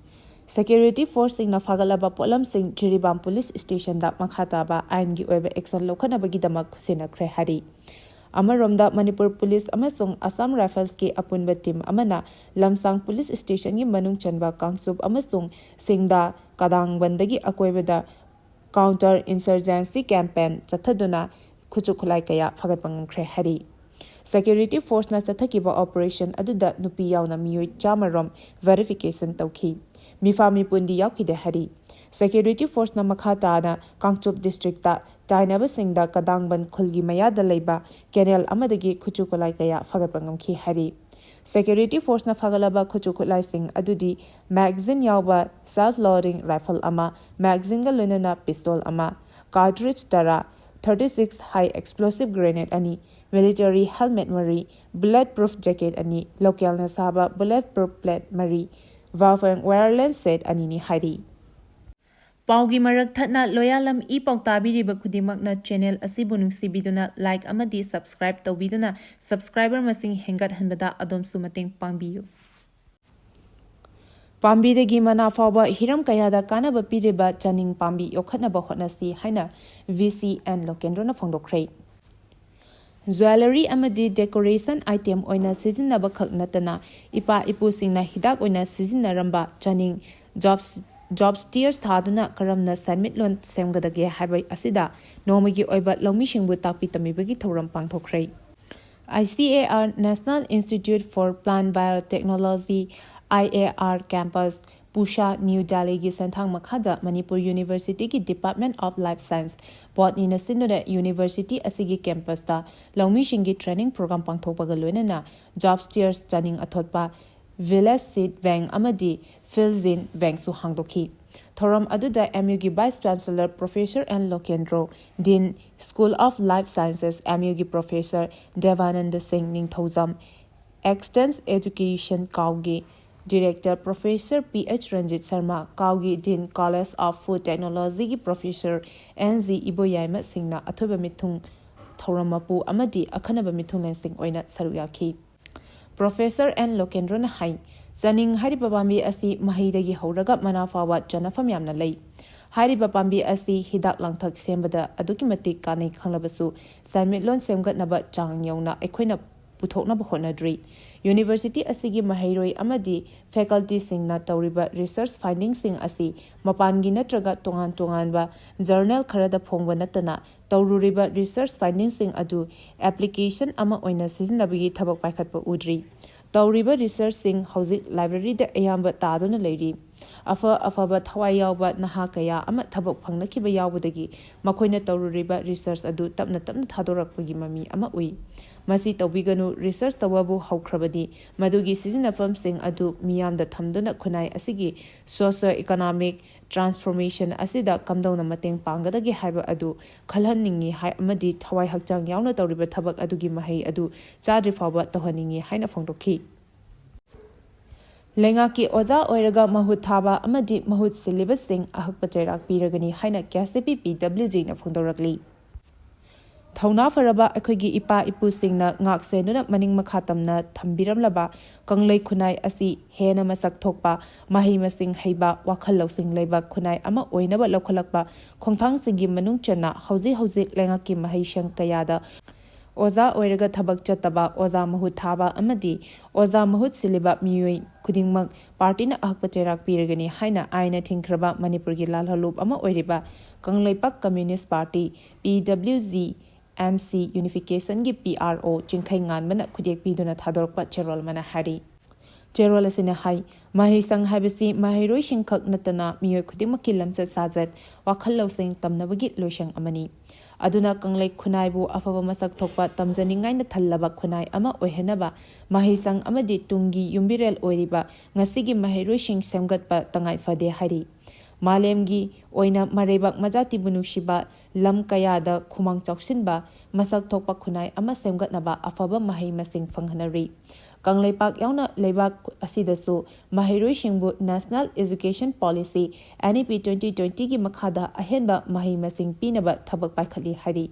ꯁꯦꯀ꯭ꯌꯨꯔꯤꯇꯤ ꯐꯣꯔꯁꯁꯤꯡꯅ ꯐꯥꯒꯠꯂꯕ ꯄꯣꯠꯂꯝꯁꯤꯡ ꯖꯤꯔꯤꯕꯥꯝ ꯄꯨꯂꯤꯁ ꯁ꯭ꯇꯦꯁꯟꯗ ꯃꯈꯥ ꯇꯥꯕ ꯑꯥꯏꯟꯒꯤ ꯑꯣꯏꯕ ꯑꯦꯛꯁꯟ ꯂꯧꯈꯠꯅꯕꯒꯤꯗꯃꯛ ꯈꯨꯠꯁꯤꯟꯅꯈ꯭ꯔꯦ ꯍꯥꯏꯔꯤ꯫ ꯑꯃꯔꯣꯝꯗ, ꯃꯅꯤꯄꯨꯔ ꯄꯨꯂꯤꯁ ꯑꯃꯁꯨꯡ ꯑꯁꯥꯝ ꯔꯥꯏꯐꯜꯁꯀꯤ ꯑꯄꯨꯟꯕ ꯇꯤꯝ ꯑꯃꯅ ꯂꯝꯁꯥꯡ ꯄꯨꯂꯤꯁ ꯁ꯭ꯇꯦꯁꯟꯒꯤ ꯃꯅꯨꯡ ꯆꯟꯕ ꯀꯥꯡꯆꯨꯞ ꯑꯃꯁꯨꯡ ꯁꯤꯡꯗꯥ ꯀꯗꯥꯡꯕꯟꯗꯒꯤ ꯑꯀꯣꯏꯕꯗ counter insurgency campaign ꯆꯠꯊꯗꯨꯅ ꯈꯨꯠꯁꯨ ꯈꯨꯠꯂꯥꯏ ꯀꯌꯥ ꯐꯒꯠꯄ ꯉꯝꯈ꯭ꯔꯦ ꯍꯥꯏꯔꯤ꯫ Security forceꯅ ꯆꯠꯊꯈꯤꯕ operation ꯑꯗꯨꯗ ꯅꯨꯄꯤ ꯌꯥꯎꯅ ꯃꯤꯑꯣꯏ ꯆꯥꯝꯃ ꯔꯣꯝ verification ꯇꯧꯈꯤ꯫ ꯃꯤꯐꯥ ꯃꯤꯄꯨꯟꯗꯤ ꯌꯥꯎꯈꯤꯗꯦ ꯍꯥꯏꯔꯤ꯫ Security forceꯅ ꯃꯈꯥ ꯇꯥꯅ ꯀꯥꯡꯆꯨꯞ districtꯇ ꯇꯥꯏꯅꯕꯁꯤꯡꯗ ꯀꯗꯥꯡꯕꯟ ꯈꯨꯜꯒꯤ ꯃꯌꯥꯗ ꯂꯩꯕ canal ꯑꯃꯗꯒꯤ ꯈꯨꯠꯁꯨ ꯈꯨꯠꯂꯥꯏ ꯀꯌꯥ ꯐꯒꯠꯄ ꯉꯝꯈꯤ ꯍꯥꯏꯔꯤ꯫ Security forceꯅ ꯐꯒꯠꯂꯕ ꯈꯨꯠꯁꯨ ꯈꯨꯠꯂꯥꯏꯁꯤꯡ ꯑꯗꯨꯗꯤ magazine ꯌꯥꯎꯕ self loading rifle ꯑꯃ, magazineꯒ ꯂꯣꯏꯅꯅ pistol ꯑꯃ, cartridge ꯇꯔꯥ, thirty six high explosive grenade ꯑꯅꯤ, military helmet ꯃꯔꯤ, bullet proof jacket ꯑꯅꯤ, localꯅ ꯁꯥꯕ bullet proof plate ꯃꯔꯤ, Wafang wireless set ꯑꯅꯤꯅꯤ ꯍꯥꯏꯔꯤ꯫ ꯄꯥꯎꯒꯤ ꯃꯔꯛ ꯊꯠꯅ ꯂꯣꯌꯥꯂꯝ ꯏ ꯄꯥꯎ ꯇꯥꯕꯤꯔꯤꯕ ꯈꯨꯗꯤꯡꯃꯛꯅ channel ꯑꯁꯤꯕꯨ ꯅꯨꯡꯁꯤꯕꯤꯗꯨꯅ like ꯑꯃꯗꯤ subscribe ꯇꯧꯕꯤꯗꯨꯅ subscriber ꯃꯁꯤꯡ ꯍꯦꯟꯒꯠꯍꯟꯕꯗ ꯑꯗꯣꯝꯁꯨ ꯃꯇꯦꯡ ꯄꯥꯡꯕꯤꯌꯨ꯫ ꯄꯥꯝꯕꯤꯗꯒꯤ ꯃꯅꯥ ꯐꯥꯎꯕ ꯍꯤꯔꯝ ꯀꯌꯥꯗ ꯀꯥꯟꯅꯕ ꯄꯤꯔꯤꯕ ꯆꯥꯅꯤꯡ ꯄꯥꯝꯕꯤ ꯌꯣꯛꯈꯠꯅꯕ ꯍꯣꯠꯅꯁꯤ ꯍꯥꯏꯅ VC ꯑꯦꯟ ꯂꯣꯀꯦꯟꯗ꯭ꯔꯣꯅ ꯐꯣꯡꯗꯣꯛꯈ꯭ꯔꯦ꯫ Jewellery ꯑꯃꯗꯤ decoration item ꯑꯣꯏꯅ ꯁꯤꯖꯤꯟꯅꯕ ꯈꯛ ꯅꯠꯇꯅ ꯏꯄꯥ ꯏꯄꯨꯁꯤꯡꯅ ꯍꯤꯗꯥꯛ ꯑꯣꯏꯅ ꯁꯤꯖꯤꯟꯅꯔꯝꯕ ꯆꯥꯅꯤꯡ, jobs, jobs tears ꯊꯥꯗꯨꯅ ꯀꯔꯝꯅ ꯁꯦꯟꯃꯤꯠꯂꯣꯟ ꯁꯦꯝꯒꯗꯒꯦ ꯍꯥꯏꯕ ꯑꯁꯤꯗ ꯅꯣꯡꯃꯒꯤ ꯑꯣꯏꯕ ꯂꯧꯃꯤꯁꯤꯡꯕꯨ ꯇꯥꯛꯄꯤ ꯇꯝꯕꯤꯕꯒꯤ ꯊꯧꯔꯝ ꯄꯥꯡꯊꯣꯛꯈ꯭ꯔꯦ꯫ ICAR National Institute for Plant Biotechnology, IAR campus, Pusa, new ꯗꯦꯜꯂꯤꯒꯤ ꯁꯦꯟꯊꯥꯡ ꯃꯈꯥꯗ Manipur Universityꯒꯤ Department of Life Science, Botanyꯅ ꯁꯤꯟꯗꯨꯅ university ꯑꯁꯤꯒꯤ campusꯇ ꯂꯧꯃꯤꯁꯤꯡꯒꯤ training program ꯄꯥꯡꯊꯣꯛꯄꯒ ꯂꯣꯏꯅꯅ jobs tears ꯆꯥꯅꯤꯡ ꯑꯊꯣꯠꯄ, village seed bank ꯑꯃꯗꯤ field gene bankꯁꯨ ꯍꯥꯡꯗꯣꯛꯈꯤ꯫ ꯊꯧꯔꯝ ꯑꯗꯨꯗ MUꯒꯤ Vice Chancellor Professor N Lokendro, Dean, School of Life Sciences, MUꯒꯤ Professor Debananda Singh Ningthoujam, Extension Education ꯀꯥꯎꯒꯤ Director Professor P H Ranjit Sharma, ꯀꯥꯎꯒꯤ Dean College of Food Technologyꯒꯤ Professor ꯑꯦꯟ ꯖꯤ ꯏꯕꯣꯌꯥꯏꯃ ꯁꯤꯡꯅ ꯑꯊꯣꯏꯕ ꯃꯤꯊꯨꯡ, ꯊꯧꯔꯝ ꯃꯄꯨ ꯑꯃꯗꯤ ꯑꯈꯟꯅꯕ ꯃꯤꯊꯨꯡꯂꯦꯟꯁꯤꯡ ꯑꯣꯏꯅ ꯁꯔꯨꯛ ꯌꯥꯈꯤ꯫ Professor ꯑꯦꯟ ꯂꯣꯀꯦꯟꯗ꯭ꯔꯣꯅ ꯍꯥꯏ, ꯆꯥꯅꯤꯡ ꯍꯥꯏꯔꯤꯕ ꯄꯥꯝꯕꯤ ꯑꯁꯤ ꯃꯍꯩꯗꯒꯤ ꯍꯧꯔꯒ ꯃꯅꯥ ꯐꯥꯎꯕ ꯆꯥꯅꯐꯝ ꯌꯥꯝꯅ ꯂꯩ꯫ ꯍꯥꯏꯔꯤꯕ ꯄꯥꯝꯕꯤ ꯑꯁꯤ ꯍꯤꯗꯥꯛ ꯂꯥꯡꯊꯛ ꯁꯦꯝꯕꯗ ꯑꯗꯨꯛꯀꯤ ꯃꯇꯤꯛ ꯀꯥꯟꯅꯩ ꯈꯪꯂꯕꯁꯨ, ꯁꯦꯟꯃꯤꯠꯂꯣꯟ ꯁꯦꯝꯒꯠꯅꯕ ꯆꯥꯡ ꯌꯧꯅ ꯑꯩꯈꯣꯏꯅ ꯄꯨꯊꯣꯛꯅꯕ ꯍꯣꯠꯅꯗ꯭ꯔꯤ꯫ University ꯑꯁꯤꯒꯤ ꯃꯍꯩꯔꯣꯏ ꯑꯃꯗꯤ facultyꯁꯤꯡꯅ ꯇꯧꯔꯤꯕ research findingꯁꯤꯡ ꯑꯁꯤ ꯃꯄꯥꯟꯒꯤ ꯅꯠꯇ꯭ꯔꯒ ꯇꯣꯉꯥꯟ ꯇꯣꯉꯥꯟꯕ journal ꯈꯔꯗ ꯐꯣꯡꯕ ꯅꯠꯇꯅ, ꯇꯧꯔꯨꯔꯤꯕ research findingꯁꯤꯡ ꯑꯗꯨ application ꯑꯃ ꯑꯣꯏꯅ ꯁꯤꯖꯤꯟꯅꯕꯒꯤ ꯊꯕꯛ ꯄꯥꯏꯈꯠꯄ ꯎꯗ꯭ꯔꯤ꯫ ꯇꯧꯔꯤꯕ researchꯁꯤꯡ ꯍꯧꯖꯤꯛ libraryꯗ ꯑꯌꯥꯝꯕ ꯇꯥꯗꯨꯅ ꯂꯩꯔꯤ꯫ ꯑꯐ ꯑꯐꯕ ꯊꯋꯥꯏ ꯌꯥꯎꯕ ꯅꯍꯥ ꯀꯌꯥ ꯑꯃ ꯊꯕꯛ ꯐꯪꯅꯈꯤꯕ ꯌꯥꯎꯕꯗꯒꯤ ꯃꯈꯣꯏꯅ ꯇꯧꯔꯨꯔꯤꯕ research ꯑꯗꯨ ꯇꯞꯅ ꯇꯞꯅ ꯊꯥꯗꯣꯔꯛꯄꯒꯤ ꯃꯃꯤ ꯑꯃ ꯎꯏ꯫ ꯃꯁꯤ ꯇꯧꯕꯤꯒꯅꯨ, research ꯇꯧꯕꯕꯨ ꯍꯧꯈ꯭ꯔꯕꯗꯤ ꯃꯗꯨꯒꯤ ꯁꯤꯖꯤꯟꯅꯐꯝꯁꯤꯡ ꯑꯗꯨ ꯃꯤꯌꯥꯝꯗ ꯊꯝꯗꯨꯅ ꯈꯨꯟꯅꯥꯏ ꯑꯁꯤꯒꯤ socio-economic transformation ꯑꯁꯤꯗ ꯀꯝꯗꯧꯅ ꯃꯇꯦꯡ ꯄꯥꯡꯒꯗꯒꯦ ꯍꯥꯏꯕ ꯑꯗꯨ ꯈꯜꯍꯟꯅꯤꯡꯏ ꯍꯥꯏ-, ꯑꯃꯗꯤ ꯊꯋꯥꯏ ꯍꯛꯆꯥꯡ ꯌꯥꯎꯅ ꯇꯧꯔꯤꯕ ꯊꯕꯛ ꯑꯗꯨꯒꯤ ꯃꯍꯩ ꯑꯗꯨ ꯆꯥꯗ꯭ꯔꯤ ꯐꯥꯎꯕ ꯇꯧꯍꯟꯅꯤꯡꯏ ꯍꯥꯏꯅ ꯐꯣꯡꯗꯣꯛꯈꯤ꯫ ꯂꯩꯉꯥꯛꯀꯤ ꯑꯣꯖꯥ ꯑꯣꯏꯔꯒ ꯃꯍꯨꯠ ꯊꯥꯕ ꯑꯃꯗꯤ ꯃꯍꯨꯠ ꯁꯤꯜꯂꯤꯕꯁꯤꯡ ꯑꯍꯛꯄ ꯆꯩꯔꯥꯛ ꯄꯤꯔꯒꯅꯤ ꯍꯥꯏꯅ ꯀꯦ ꯑꯦꯁ ꯁꯤ ꯄꯤ ꯄꯤ ꯗꯕ꯭ꯂꯤꯎ ꯖꯤꯅ ꯐꯣꯡꯗꯣꯔꯛꯂꯤ꯫ ꯊꯧꯅꯥ ꯐꯔꯕ ꯑꯩꯈꯣꯏꯒꯤ ꯏꯄꯥ ꯏꯄꯨꯁꯤꯡꯅ ꯉꯥꯛ ꯁꯦꯟꯗꯨꯅ ꯃꯅꯤꯡ ꯃꯈꯥ ꯇꯝꯅ ꯊꯝꯕꯤꯔꯝꯂꯕ ꯀꯪꯂꯩ ꯈꯨꯟꯅꯥꯏ ꯑꯁꯤ ꯍꯦꯟꯅ ꯃꯁꯛ ꯊꯣꯛꯄ, ꯃꯍꯩ ꯃꯁꯤꯡ ꯍꯩꯕ, ꯋꯥꯈꯜ ꯂꯧꯁꯤꯡ ꯂꯩꯕ ꯈꯨꯟꯅꯥꯏ ꯑꯃ ꯑꯣꯏꯅꯕ ꯂꯧꯈꯠꯂꯛꯄ ꯈꯣꯡꯊꯥꯡꯁꯤꯡꯒꯤ ꯃꯅꯨꯡ ꯆꯟꯅ ꯍꯧꯖꯤꯛ ꯍꯧꯖꯤꯛ ꯂꯩꯉꯥꯛꯀꯤ ꯃꯍꯩꯁꯪ ꯀꯌꯥꯗ ꯑꯣꯖꯥ ꯑꯣꯏꯔꯒ ꯊꯕꯛ ꯆꯠꯇꯕ, ꯑꯣꯖꯥ ꯃꯍꯨꯠ ꯊꯥꯕ ꯑꯃꯗꯤ ꯑꯣꯖꯥ ꯃꯍꯨꯠ ꯁꯤꯜꯂꯤꯕ ꯃꯤꯑꯣꯏ ꯈꯨꯗꯤꯡꯃꯛ ꯄꯥꯔꯇꯤꯅ ꯑꯍꯛꯄ ꯆꯩꯔꯥꯛ ꯄꯤꯔꯒꯅꯤ ꯍꯥꯏꯅ ꯑꯥꯏꯟꯅ ꯊꯤꯡꯈ꯭ꯔꯕ ꯃꯅꯤꯄꯨꯔꯒꯤ ꯂꯥꯜꯍꯧꯂꯨꯞ ꯑꯃ ꯑꯣꯏꯔꯤꯕ ꯀꯪꯂꯩꯄꯥꯛ ꯀꯝꯃ꯭ꯌꯨꯅꯤꯁ꯭ꯠ ꯄꯥꯔꯇꯤ, ꯄꯤ W G M C, ꯌꯨꯅꯤꯐꯤꯀꯦꯁꯟꯒꯤ P R ꯑꯣ ꯆꯤꯡꯈꯩ ꯉꯥꯟꯕꯅ ꯈꯨꯠꯌꯦꯛ ꯄꯤꯗꯨꯅ ꯊꯥꯗꯣꯔꯛꯄ ꯆꯦꯔꯣꯜ ꯑꯃꯅ ꯍꯥꯏꯔꯤ꯫ ꯆꯦꯔꯣꯜ ꯑꯁꯤꯅ ꯍꯥꯏ, ꯃꯍꯩꯁꯪ ꯍꯥꯏꯕꯁꯤ ꯃꯍꯩꯔꯣꯏꯁꯤꯡꯈꯛ ꯅꯠꯇꯅ ꯃꯤꯑꯣꯏ ꯈꯨꯗꯤꯡꯃꯛꯀꯤ ꯂꯝꯆꯠ ꯁꯥꯖꯠ, ꯋꯥꯈꯜ ꯂꯧꯁꯤꯡ ꯇꯝꯅꯕꯒꯤ ꯂꯣꯏꯁꯪ ꯑꯃꯅꯤ꯫ ꯑꯗꯨꯅ ꯀꯪꯂꯩ ꯈꯨꯟꯅꯥꯏꯕꯨ ꯑꯐꯕ ꯃꯁꯛ ꯊꯣꯛꯄ ꯇꯝꯖꯅꯤꯡꯉꯥꯏꯅ ꯊꯜꯂꯕ ꯈꯨꯟꯅꯥꯏ ꯑꯃ ꯑꯣꯏꯍꯟꯅꯕ ꯃꯍꯩꯁꯪ ꯑꯃꯗꯤ ꯇꯨꯡꯒꯤ ꯌꯨꯝꯕꯤꯔꯦꯜ ꯑꯣꯏꯔꯤꯕ ꯉꯁꯤꯒꯤ ꯃꯍꯩꯔꯣꯏꯁꯤꯡ ꯁꯦꯝꯒꯠꯄ ꯇꯉꯥꯏ ꯐꯗꯦ ꯍꯥꯏꯔꯤ꯫ ꯃꯥꯂꯦꯝꯒꯤ ꯑꯣꯏꯅ ꯃꯔꯩꯕꯥꯛ ꯃꯖꯥꯇꯤꯕꯨ ꯅꯨꯡꯁꯤꯕ, ꯂꯝ ꯀꯌꯥꯗ ꯈꯨꯃꯥꯡ ꯆꯥꯎꯁꯤꯟꯕ, ꯃꯁꯛ ꯊꯣꯛꯄ ꯈꯨꯟꯅꯥꯏ ꯑꯃ ꯁꯦꯝꯒꯠꯅꯕ ꯑꯐꯕ ꯃꯍꯩ ꯃꯁꯤꯡ ꯐꯪꯍꯟꯅꯔꯤ꯫ ꯀꯪꯂꯩꯄꯥꯛ ꯌꯥꯎꯅ ꯂꯩꯕꯥꯛ ꯑꯁꯤꯗꯁꯨ ꯃꯍꯩꯔꯣꯏꯁꯤꯡꯕꯨ National Education Policy, N E P twenty twenty ꯒꯤ ꯃꯈꯥꯗ ꯑꯍꯦꯟꯕ ꯃꯍꯩ ꯃꯁꯤꯡ ꯄꯤꯅꯕ ꯊꯕꯛ ꯄꯥꯏꯈꯠꯂꯤ ꯍꯥꯏꯔꯤ꯫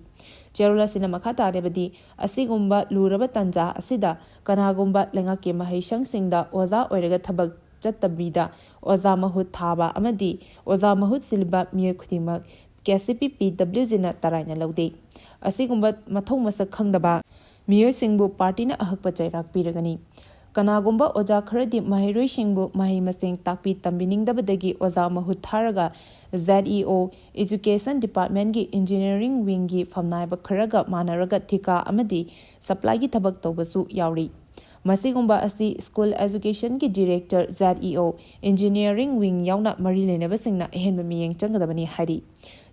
ꯆꯦꯔꯣꯜ ꯑꯁꯤꯅ ꯃꯈꯥ ꯇꯥꯔꯕꯗꯤ, ꯑꯁꯤꯒꯨꯝꯕ ꯂꯨꯔꯕ ꯇꯥꯟꯖꯥ ꯑꯁꯤꯗ ꯀꯅꯥꯒꯨꯝꯕ ꯂꯩꯉꯥꯛꯀꯤ ꯃꯍꯩꯁꯪꯁꯤꯡꯗ ꯑꯣꯖꯥ ꯑꯣꯏꯔꯒ ꯊꯕꯛ ꯆꯠꯇꯕꯤꯗ ꯑꯣꯖꯥ ꯃꯍꯨꯠ ꯊꯥꯕ ꯑꯃꯗꯤ ꯑꯣꯖꯥ ꯃꯍꯨꯠ ꯁꯤꯜꯂꯤꯕ ꯃꯤꯑꯣꯏ ꯈꯨꯗꯤꯡꯃꯛ ꯀꯦ ꯁꯤ ꯄꯤ ꯄꯤ ꯗꯕ꯭ꯂꯤꯎ ꯖꯤꯅ ꯇꯔꯥꯏꯅ ꯂꯧꯗꯦ꯫ ꯑꯁꯤꯒꯨꯝꯕ ꯃꯊꯧ ꯃꯁꯛ ꯈꯪꯗꯕ ꯃꯤꯑꯣꯏꯁꯤꯡꯕꯨ ꯄꯥꯔꯇꯤꯅ ꯑꯍꯛꯄ ꯆꯩꯔꯥꯛ ꯄꯤꯔꯒꯅꯤ꯫ ꯀꯅꯥꯒꯨꯝꯕ ꯑꯣꯖꯥ ꯈꯔꯗꯤ ꯃꯍꯩꯔꯣꯏꯁꯤꯡꯕꯨ ꯃꯍꯩ ꯃꯁꯤꯡ ꯇꯥꯛꯄꯤ ꯇꯝꯕꯤꯅꯤꯡꯗꯕꯗꯒꯤ ꯑꯣꯖꯥ ꯃꯍꯨꯠ ꯊꯥꯔꯒ Z E O Education Department ꯀꯤ Engineering Wing ꯒꯤ ꯐꯝꯅꯥꯏꯕ ꯈꯔꯒ ꯃꯥꯟꯅꯔꯒ ꯊꯤꯀꯥ ꯑꯃꯗꯤ supply ꯒꯤ ꯊꯕꯛ ꯇꯧꯕꯁꯨ ꯌꯥꯎꯔꯤ꯫ ꯃꯁꯤꯒꯨꯝꯕ ꯑꯁꯤ School Education ꯒꯤ Director, Z E O, Engineering Wing ꯌꯥꯎꯅ ꯃꯔꯤ ꯂꯩꯅꯕꯁꯤꯡꯅ ꯑꯍꯦꯟꯕ ꯃꯤꯠꯌꯦꯡ ꯆꯪꯒꯗꯕꯅꯤ ꯍꯥꯏꯔꯤ꯫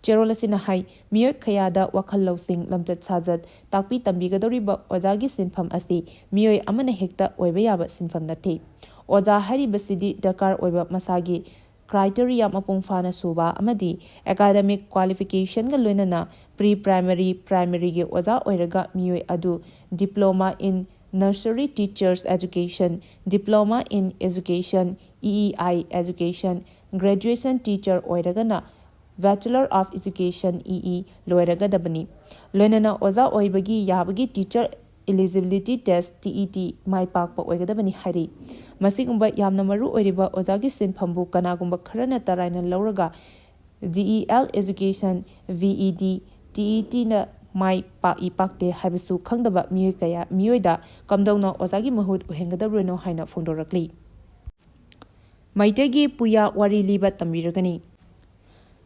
ꯆꯦꯔꯣꯜ ꯑꯁꯤꯅ ꯍꯥꯏ, ꯃꯤꯑꯣꯏ ꯀꯌꯥꯗ ꯋꯥꯈꯜ ꯂꯧꯁꯤꯡ, ꯂꯝꯆꯠ ꯁꯥꯖꯠ ꯇꯥꯛꯄꯤ ꯇꯝꯕꯤꯒꯗꯧꯔꯤꯕ ꯑꯣꯖꯥꯒꯤ ꯁꯤꯟꯐꯝ ꯑꯁꯤ ꯃꯤꯑꯣꯏ ꯑꯃꯅ ꯍꯦꯛꯇ ꯑꯣꯏꯕ ꯌꯥꯕ ꯁꯤꯟꯐꯝ ꯅꯠꯇꯦ꯫ ꯑꯣꯖꯥ ꯍꯥꯏꯔꯤꯕꯁꯤꯗꯤ ꯗꯔꯀꯥꯔ ꯑꯣꯏꯕ ꯃꯁꯥꯒꯤ criteria ꯃꯄꯨꯡ ꯐꯥꯅ ꯁꯨꯕ ꯑꯃꯗꯤ academic qualification ꯒ ꯂꯣꯏꯅꯅ pre primary, primary ꯒꯤ ꯑꯣꯖꯥ ꯑꯣꯏꯔꯒ ꯃꯤꯑꯣꯏ ꯑꯗꯨ Diploma in Nursery Teachers Education, Diploma in Education, E E I Education, Graduation Teacher ꯑꯣꯏꯔꯒꯅ Bachelor of Education, E E, ꯂꯣꯏꯔꯒꯗꯕꯅꯤ꯫ ꯂꯣꯏꯅꯅ ꯑꯣꯖꯥ ꯑꯣꯏꯕꯒꯤ ꯌꯥꯕꯒꯤ Teacher Eligibility Test, T E T, ꯃꯥꯏ ꯄꯥꯛꯄ ꯑꯣꯏꯒꯗꯕꯅꯤ ꯍꯥꯏꯔꯤ꯫ ꯃꯁꯤꯒꯨꯝꯕ ꯌꯥꯝꯅ ꯃꯔꯨ ꯑꯣꯏꯔꯤꯕ ꯑꯣꯖꯥꯒꯤ ꯁꯤꯟꯐꯝꯕꯨ ꯀꯅꯥꯒꯨꯝꯕ ꯈꯔꯅ ꯇꯔꯥꯏꯅ ꯂꯧꯔꯒ D E L Education, V E D, T E T ꯅ ꯃꯥꯏ ꯄꯥꯛꯏ ꯄꯥꯛꯇꯦ ꯍꯥꯏꯕꯁꯨ ꯈꯪꯗꯕ ꯃꯤꯑꯣꯏ ꯀꯌꯥ, ꯃꯤꯑꯣꯏꯗ ꯀꯝꯗꯧꯅ ꯑꯣꯖꯥꯒꯤ ꯃꯍꯨꯠ ꯑꯣꯏꯍꯟꯒꯗꯧꯔꯤꯅꯣ ꯍꯥꯏꯅ ꯐꯣꯡꯗꯣꯔꯛꯂꯤ꯫ ꯃꯩꯇꯩꯒꯤ ꯄꯨꯌꯥ ꯋꯥꯔꯤ ꯂꯤꯕ ꯇꯝꯕꯤꯔꯒꯅꯤ꯫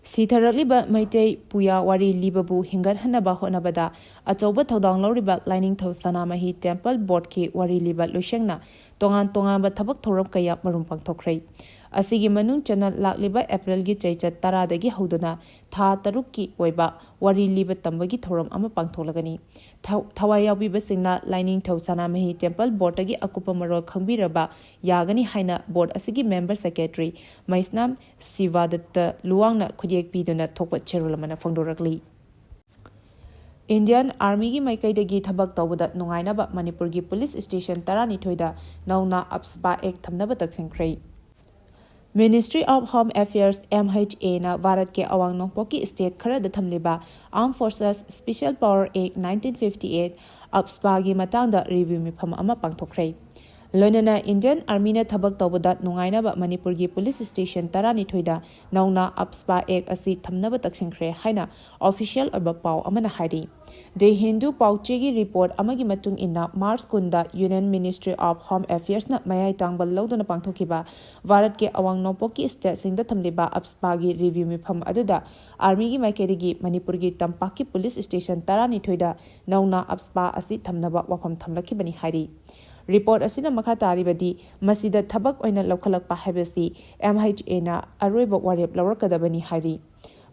ꯁꯤꯊꯔꯛꯂꯤꯕ ꯃꯩꯇꯩ ꯄꯨꯌꯥ ꯋꯥꯔꯤ ꯂꯤꯕꯕꯨ ꯍꯤꯡꯒꯠꯍꯟꯅꯕ ꯍꯣꯠꯅꯕꯗ ꯑꯆꯧꯕ ꯊꯧꯗꯥꯡ ꯂꯧꯔꯤꯕ ꯂꯥꯏꯅꯤꯡꯊꯧ ꯁꯅꯥꯃꯍꯤ Temple Board ꯀꯤ ꯋꯥꯔꯤ ꯂꯤꯕ ꯂꯣꯏꯁꯪꯅ ꯇꯣꯉꯥꯟ ꯇꯣꯉꯥꯟꯕ ꯊꯕꯛ ꯊꯧꯔꯝ ꯀꯌꯥ ꯃꯔꯨꯝ ꯄꯥꯡꯊꯣꯛꯈ꯭ꯔꯦ꯫ ꯑꯁꯤꯒꯤ ꯃꯅꯨꯡ ꯆꯟꯅ ꯂꯥꯛꯂꯤꯕ April ꯒꯤ ꯆꯩꯆꯠ ꯇꯔꯥꯗꯒꯤ ꯍꯧꯗꯨꯅ ꯊꯥ ꯇꯔꯨꯛꯀꯤ ꯑꯣꯏꯕ ꯋꯥꯔꯤ ꯂꯤꯕ ꯇꯝꯕꯒꯤ ꯊꯧꯔꯝ ꯑꯃ ꯄꯥꯡꯊꯣꯛꯂꯒꯅꯤ꯫ ꯊꯧ-, ꯊꯋꯥꯏ ꯌꯥꯎꯕꯤꯕꯁꯤꯡꯅ ꯂꯥꯏꯅꯤꯡꯊꯧ ꯁꯅꯥꯃꯍꯤ Temple Board ꯀꯤ ꯑꯀꯨꯞꯄ ꯃꯔꯣꯜ ꯈꯪꯕꯤꯔꯕ ꯌꯥꯒꯅꯤ ꯍꯥꯏꯅ board ꯑꯁꯤꯒꯤ member secretary ꯃꯩꯁꯅꯥꯝ ꯁꯤꯕꯥꯗꯠꯇ ꯂꯨꯋꯥꯡꯅ ꯈꯨꯠꯌꯦꯛ ꯄꯤꯗꯨꯅ ꯊꯣꯛꯄ ꯆꯦꯔꯣꯜ ꯑꯃꯅ ꯐꯣꯡꯗꯣꯔꯛꯂꯤ꯫ Indian Army ꯒꯤ ꯃꯥꯏꯀꯩꯗꯒꯤ ꯊꯕꯛ ꯇꯧꯕꯗ ꯅꯨꯡꯉꯥꯏꯅꯕ ꯃꯅꯤꯄꯨꯔꯒꯤ police station ꯇꯔꯥꯅꯤꯊꯣꯏꯗ ꯅꯧꯅ AFSPA Act ꯊꯝꯅꯕ ꯇꯛꯁꯤꯟꯈ꯭ꯔꯦ꯫ Ministry of Home Affairs, M H A ꯅ ꯚꯥꯔꯠꯀꯤ ꯑꯋꯥꯡ ꯅꯣꯡꯄꯣꯛꯀꯤ state ꯈꯔꯗ ꯊꯝꯂꯤꯕ Armed Forces Special Power Act nineteen fifty-eight, AFSPA ꯒꯤ ꯃꯇꯥꯡꯗ review ꯃꯤꯐꯝ ꯑꯃ ꯄꯥꯡꯊꯣꯛꯈ꯭ꯔꯦ꯫ ꯂꯣꯏꯅꯅ Indian Armyꯅ ꯊꯕꯛ ꯇꯧꯕꯗ ꯅꯨꯡꯉꯥꯏꯅꯕ ꯃꯅꯤꯄꯨꯔꯒꯤ police station ꯇꯔꯥꯅꯤꯊꯣꯏꯗ ꯅꯧꯅ AFSPA Act ꯑꯁꯤ ꯊꯝꯅꯕ ꯇꯛꯁꯤꯟꯈ꯭ꯔꯦ ꯍꯥꯏꯅ official ꯑꯣꯏꯕ ꯄꯥꯎ ꯑꯃꯅ ꯍꯥꯏꯔꯤ꯫ The Hindu ꯄꯥꯎꯆꯦꯒꯤ report ꯑꯃꯒꯤ ꯃꯇꯨꯡ ꯏꯟꯅ, March ꯀꯨꯟꯗ Union Ministry of Home Affairsꯅ ꯃꯌꯥꯏ ꯇꯥꯡꯕ ꯂꯧꯗꯨꯅ ꯄꯥꯡꯊꯣꯛꯈꯤꯕ ꯚꯥꯔꯠꯀꯤ ꯑꯋꯥꯡ ꯅꯣꯡꯄꯣꯛꯀꯤ stateꯁꯤꯡꯗ ꯊꯝꯂꯤꯕ AFSPAꯒꯤ review ꯃꯤꯐꯝ ꯑꯗꯨꯗ Armyꯒꯤ ꯃꯥꯏꯀꯩꯗꯒꯤ ꯃꯅꯤꯄꯨꯔꯒꯤ ꯇꯝꯄꯥꯛꯀꯤ police station ꯇꯔꯥꯅꯤꯊꯣꯏꯗ ꯅꯧꯅ AFSPA ꯑꯁꯤ ꯊꯝꯅꯕ ꯋꯥꯐꯝ ꯊꯝꯂꯛꯈꯤꯕꯅꯤ ꯍꯥꯏꯔꯤ꯫ Report ꯑꯁꯤꯅ ꯃꯈꯥ ꯇꯥꯔꯤꯕꯗꯤ, ꯃꯁꯤꯗ ꯊꯕꯛ ꯑꯣꯏꯅ ꯂꯧꯈꯠꯂꯛꯄ ꯍꯥꯏꯕꯁꯤ MHAꯅ ꯑꯔꯣꯏꯕ ꯋꯥꯔꯦꯞ ꯂꯧꯔꯛꯀꯗꯕꯅꯤ ꯍꯥꯏꯔꯤ꯫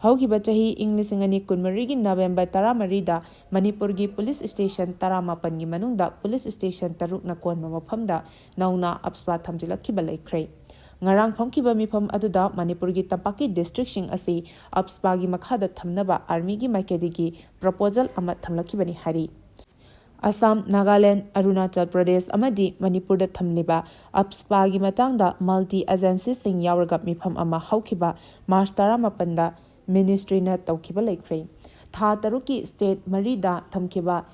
ꯍꯧꯈꯤꯕ ꯆꯍꯤ ꯏꯪ ꯂꯤꯁꯤꯡ ꯑꯅꯤ ꯀꯨꯟꯃꯔꯤꯒꯤ November ꯇꯔꯥꯃꯔꯤꯗ ꯃꯅꯤꯄꯨꯔꯒꯤ police station ꯇꯔꯥꯃꯥꯄꯟꯒꯤ ꯃꯅꯨꯡꯗ police station ꯇꯔꯨꯛꯅ ꯀꯣꯟꯕ ꯃꯐꯝꯗ ꯅꯧꯅ AFSPA ꯊꯝꯖꯤꯜꯂꯛꯈꯤꯕ ꯂꯩꯈ꯭ꯔꯦ꯫ ꯉꯔꯥꯡ ꯐꯝꯈꯤꯕ ꯃꯤꯐꯝ ꯑꯗꯨꯗ ꯃꯅꯤꯄꯨꯔꯒꯤ ꯇꯝꯄꯥꯛꯀꯤ districtꯁꯤꯡ ꯑꯁꯤ AFSPAꯒꯤ ꯃꯈꯥꯗ ꯊꯝꯅꯕ Armyꯒꯤ ꯃꯥꯏꯀꯩꯗꯒꯤ proposal ꯑꯃ ꯊꯝꯂꯛꯈꯤꯕꯅꯤ ꯍꯥꯏꯔꯤ꯫ ꯑꯁꯥꯝ, ꯅꯥꯒꯥꯂꯦꯟ, ꯑꯔꯨꯅꯥꯆꯜ ꯄ꯭ꯔꯗꯦꯁ ꯑꯃꯗꯤ ꯃꯅꯤꯄꯨꯔꯗ ꯊꯝꯂꯤꯕ AFSPAꯒꯤ ꯃꯇꯥꯡꯗ multi agencyꯁꯤꯡ ꯌꯥꯎꯔꯒ ꯃꯤꯐꯝ ꯑꯃ ꯍꯧꯈꯤꯕ March ꯇꯔꯥꯃꯥꯄꯟꯗ ministryꯅ ꯇꯧꯈꯤꯕ ꯂꯩꯈ꯭ꯔꯦ꯫ ꯊꯥ ꯇꯔꯨꯛꯀꯤ state ꯃꯔꯤꯗ ꯊꯝꯈꯤꯕ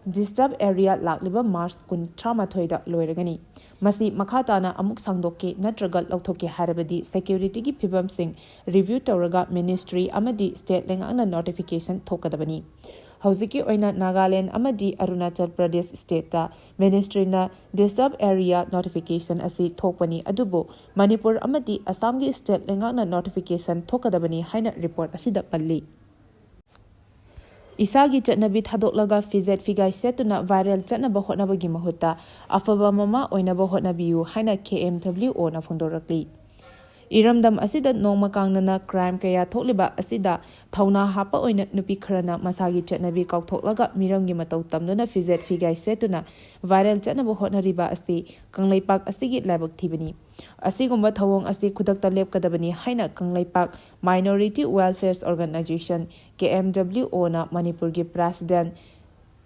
disturb area ꯂꯥꯛꯂꯤꯕ March ꯀꯨꯟ ꯇꯔꯥꯃꯥꯊꯣꯏꯗ ꯂꯣꯏꯔꯒꯅꯤ꯫ ꯃꯁꯤ ꯃꯈꯥ ꯇꯥꯅ ꯑꯃꯨꯛ ꯁꯥꯡꯗꯣꯛꯀꯦ ꯅꯠꯇ꯭ꯔꯒ ꯂꯧꯊꯣꯛꯀꯦ ꯍꯥꯏꯔꯕꯗꯤ securityꯒꯤ ꯐꯤꯕꯝꯁꯤꯡ review ꯇꯧꯔꯒ ministry ꯑꯃꯗꯤ state ꯂꯩꯉꯥꯛꯅ notification ꯊꯣꯛꯀꯗꯕꯅꯤ꯫ ꯍꯧꯖꯤꯛꯀꯤ ꯑꯣꯏꯅ ꯅꯥꯒꯥꯂꯦꯟ ꯑꯃꯗꯤ Arunachal Pradesh stateꯇ ministryꯅ disturb area notification ꯑꯁꯤ ꯊꯣꯛꯄꯅꯤ, ꯑꯗꯨꯕꯨ ꯃꯅꯤꯄꯨꯔ ꯑꯃꯗꯤ ꯑꯁꯥꯝꯒꯤ state ꯂꯩꯉꯥꯛꯅ notification ꯊꯣꯛꯀꯗꯕꯅꯤ ꯍꯥꯏꯅ report ꯑꯁꯤꯗ ꯄꯜꯂꯤ꯫ ꯏꯁꯥꯒꯤ ꯆꯠꯅꯕꯤ ꯊꯥꯗꯣꯛꯂꯒ ꯐꯤꯖꯦꯠ ꯐꯤꯒꯥꯏ ꯁꯦꯠꯇꯨꯅ viral ꯆꯠꯅꯕ ꯍꯣꯠꯅꯕꯒꯤ ꯃꯍꯨꯠꯇ ꯑꯐꯕ ꯃꯃꯥ ꯑꯣꯏꯅꯕ ꯍꯣꯠꯅꯕꯤꯌꯨ ꯍꯥꯏꯅ KMWOꯅ ꯐꯣꯡꯗꯣꯔꯛꯂꯤ꯫ ꯏꯔꯝꯗꯝ ꯑꯁꯤꯗ ꯅꯣꯡꯃ ꯀꯥꯡꯅꯅ crime ꯀꯌꯥ ꯊꯣꯛꯂꯤꯕ ꯑꯁꯤꯗ ꯊꯧꯅꯥ ꯍꯥꯞꯄ ꯑꯣꯏꯅ ꯅꯨꯄꯤ ꯈꯔꯅ ꯃꯁꯥꯒꯤ ꯆꯠꯅꯕꯤ ꯀꯥꯎꯊꯣꯛꯂꯒ ꯃꯤꯔꯝꯒꯤ ꯃꯇꯧ ꯇꯝꯗꯨꯅ ꯐꯤꯖꯦꯠ ꯐꯤꯒꯥꯏ ꯁꯦꯠꯇꯨꯅ viral ꯆꯠꯅꯕ ꯍꯣꯠꯅꯔꯤꯕ ꯑꯁꯤ ꯀꯪꯂꯩꯄꯥꯛ ꯑꯁꯤꯒꯤ ꯂꯥꯏꯕꯛ ꯊꯤꯕꯅꯤ꯫ ꯑꯁꯤꯒꯨꯝꯕ ꯊꯧꯑꯣꯡ ꯑꯁꯤ ꯈꯨꯗꯛꯇ ꯂꯦꯞꯀꯗꯕꯅꯤ ꯍꯥꯏꯅ ꯀꯪꯂꯩꯄꯥꯛ Minority Welfare Organisation, KMWOꯅ ꯃꯅꯤꯄꯨꯔꯒꯤ president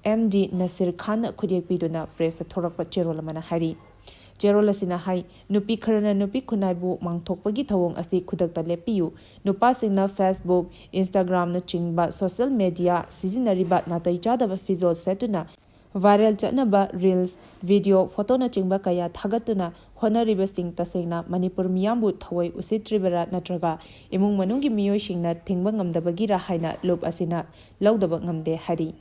MD ꯅꯁꯤꯔ ꯈꯥꯟꯅ ꯈꯨꯠꯌꯦꯛ ꯄꯤꯗꯨꯅ pressꯇ ꯊꯣꯔꯛꯄ ꯆꯦꯔꯣꯜ ꯑꯃꯅ ꯍꯥꯏꯔꯤ꯫ ꯆꯦꯔꯣꯜ ꯑꯁꯤꯅ ꯍꯥꯏ, ꯅꯨꯄꯤ ꯈꯔꯅ ꯅꯨꯄꯤ ꯈꯨꯟꯅꯥꯏꯕꯨ ꯃꯥꯡꯊꯣꯛꯄꯒꯤ ꯊꯧꯑꯣꯡ ꯑꯁꯤ ꯈꯨꯗꯛꯇ ꯂꯦꯞꯄꯤꯌꯨ꯫ ꯅꯨꯄꯥꯁꯤꯡꯅ Facebook, Instagramꯅꯆꯤꯡꯕ social media ꯁꯤꯖꯤꯟꯅꯔꯤꯕ ꯅꯥꯇꯩ ꯆꯥꯗꯕ ꯐꯤꯖꯣꯜ ꯁꯦꯠꯇꯨꯅ Viral ꯆꯠꯅꯕ reels, video, photoꯅꯆꯤꯡꯕ ꯀꯌꯥ ꯊꯥꯒꯠꯇꯨꯅ ꯍꯣꯠꯅꯔꯤꯕꯁꯤꯡ ꯇꯁꯦꯡꯅ ꯃꯅꯤꯄꯨꯔ ꯃꯤꯌꯥꯝꯕꯨ ꯊꯑꯣꯏ ꯎꯁꯤꯠꯇ꯭ꯔꯤꯕꯔꯥ ꯅꯠꯇ꯭ꯔꯒ ꯏꯃꯨꯡ ꯃꯅꯨꯡꯒꯤ ꯃꯤꯑꯣꯏꯁꯤꯡꯅ ꯊꯤꯡꯕ ꯉꯝꯗꯕꯒꯤꯔꯥ ꯍꯥꯏꯅ ꯂꯨꯞ ꯑꯁꯤꯅ ꯂꯧꯗꯕ ꯉꯝꯗꯦ ꯍꯥꯏꯔꯤ꯫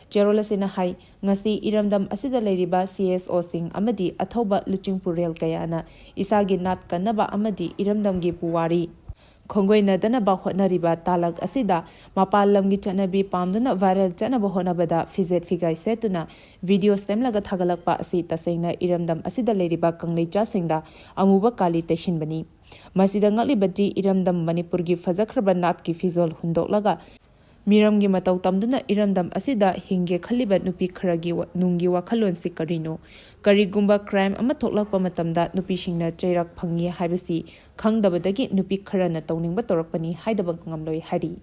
ꯆꯦꯔꯣꯜ ꯑꯁꯤꯅ ꯍꯥꯏ, ꯉꯁꯤ ꯏꯔꯝꯗꯝ ꯑꯁꯤꯗ ꯂꯩꯔꯤꯕ CSOꯁꯤꯡ ꯑꯃꯗꯤ ꯑꯊꯧꯕ ꯂꯨꯆꯤꯡꯄꯨꯔꯦꯜ ꯀꯌꯥꯅ ꯏꯁꯥꯒꯤ ꯅꯥꯠ ꯀꯟꯅꯕ ꯑꯃꯗꯤ ꯏꯔꯝꯗꯝꯒꯤ ꯄꯨꯋꯥꯔꯤ ꯈꯣꯡꯒꯣꯏꯅꯗꯅꯕ ꯍꯣꯠꯅꯔꯤꯕ ꯇꯥꯂꯛ ꯑꯁꯤꯗ ꯃꯄꯥꯟ ꯂꯝꯒꯤ ꯆꯠꯅꯕꯤ ꯄꯥꯝꯗꯨꯅ viral ꯆꯠꯅꯕ ꯍꯣꯠꯅꯕꯗ ꯐꯤꯖꯦꯠ ꯐꯤꯒꯥꯏ ꯁꯦꯠꯇꯨꯅ video ꯁꯦꯝꯂꯒ ꯊꯥꯒꯠꯂꯛꯄ ꯑꯁꯤ ꯇꯁꯦꯡꯅ ꯏꯔꯝꯗꯝ ꯑꯁꯤꯗ ꯂꯩꯔꯤꯕ ꯀꯪꯂꯩꯆꯥꯁꯤꯡꯗ ꯑꯃꯨꯕ ꯀꯥꯂꯤ ꯇꯩꯁꯤꯟꯕꯅꯤ꯫ ꯃꯁꯤꯗ ꯉꯛꯂꯤꯕꯗꯤ ꯏꯔꯝꯗꯝ ꯃꯅꯤꯄꯨꯔꯒꯤ ꯐꯖꯈ꯭ꯔꯕ ꯅꯥꯠꯀꯤ ꯐꯤꯖꯣꯜ ꯍꯨꯟꯗꯣꯛꯂꯒ ꯃꯤꯔꯝꯒꯤ ꯃꯇꯧ ꯇꯝꯗꯨꯅ ꯏꯔꯝꯗꯝ ꯑꯁꯤꯗ ꯍꯤꯡꯒꯦ ꯈꯜꯂꯤꯕ ꯅꯨꯄꯤ ꯈꯔꯒꯤ ꯋꯥ-, ꯅꯨꯡꯒꯤ ꯋꯥꯈꯜꯂꯣꯟꯁꯤ ꯀꯔꯤꯅꯣ? ꯀꯔꯤꯒꯨꯝꯕ crime ꯑꯃ ꯊꯣꯛꯂꯛꯄ ꯃꯇꯝꯗ ꯅꯨꯄꯤꯁꯤꯡꯅ ꯆꯩꯔꯥꯛ ꯐꯪꯉꯤ ꯍꯥꯏꯕꯁꯤ ꯈꯪꯗꯕꯗꯒꯤ ꯅꯨꯄꯤ ꯈꯔꯅ ꯇꯧꯅꯤꯡꯕ ꯇꯧꯔꯛꯄꯅꯤ ꯍꯥꯏꯗꯕ ꯉꯝꯂꯣꯏ ꯍꯥꯏꯔꯤ꯫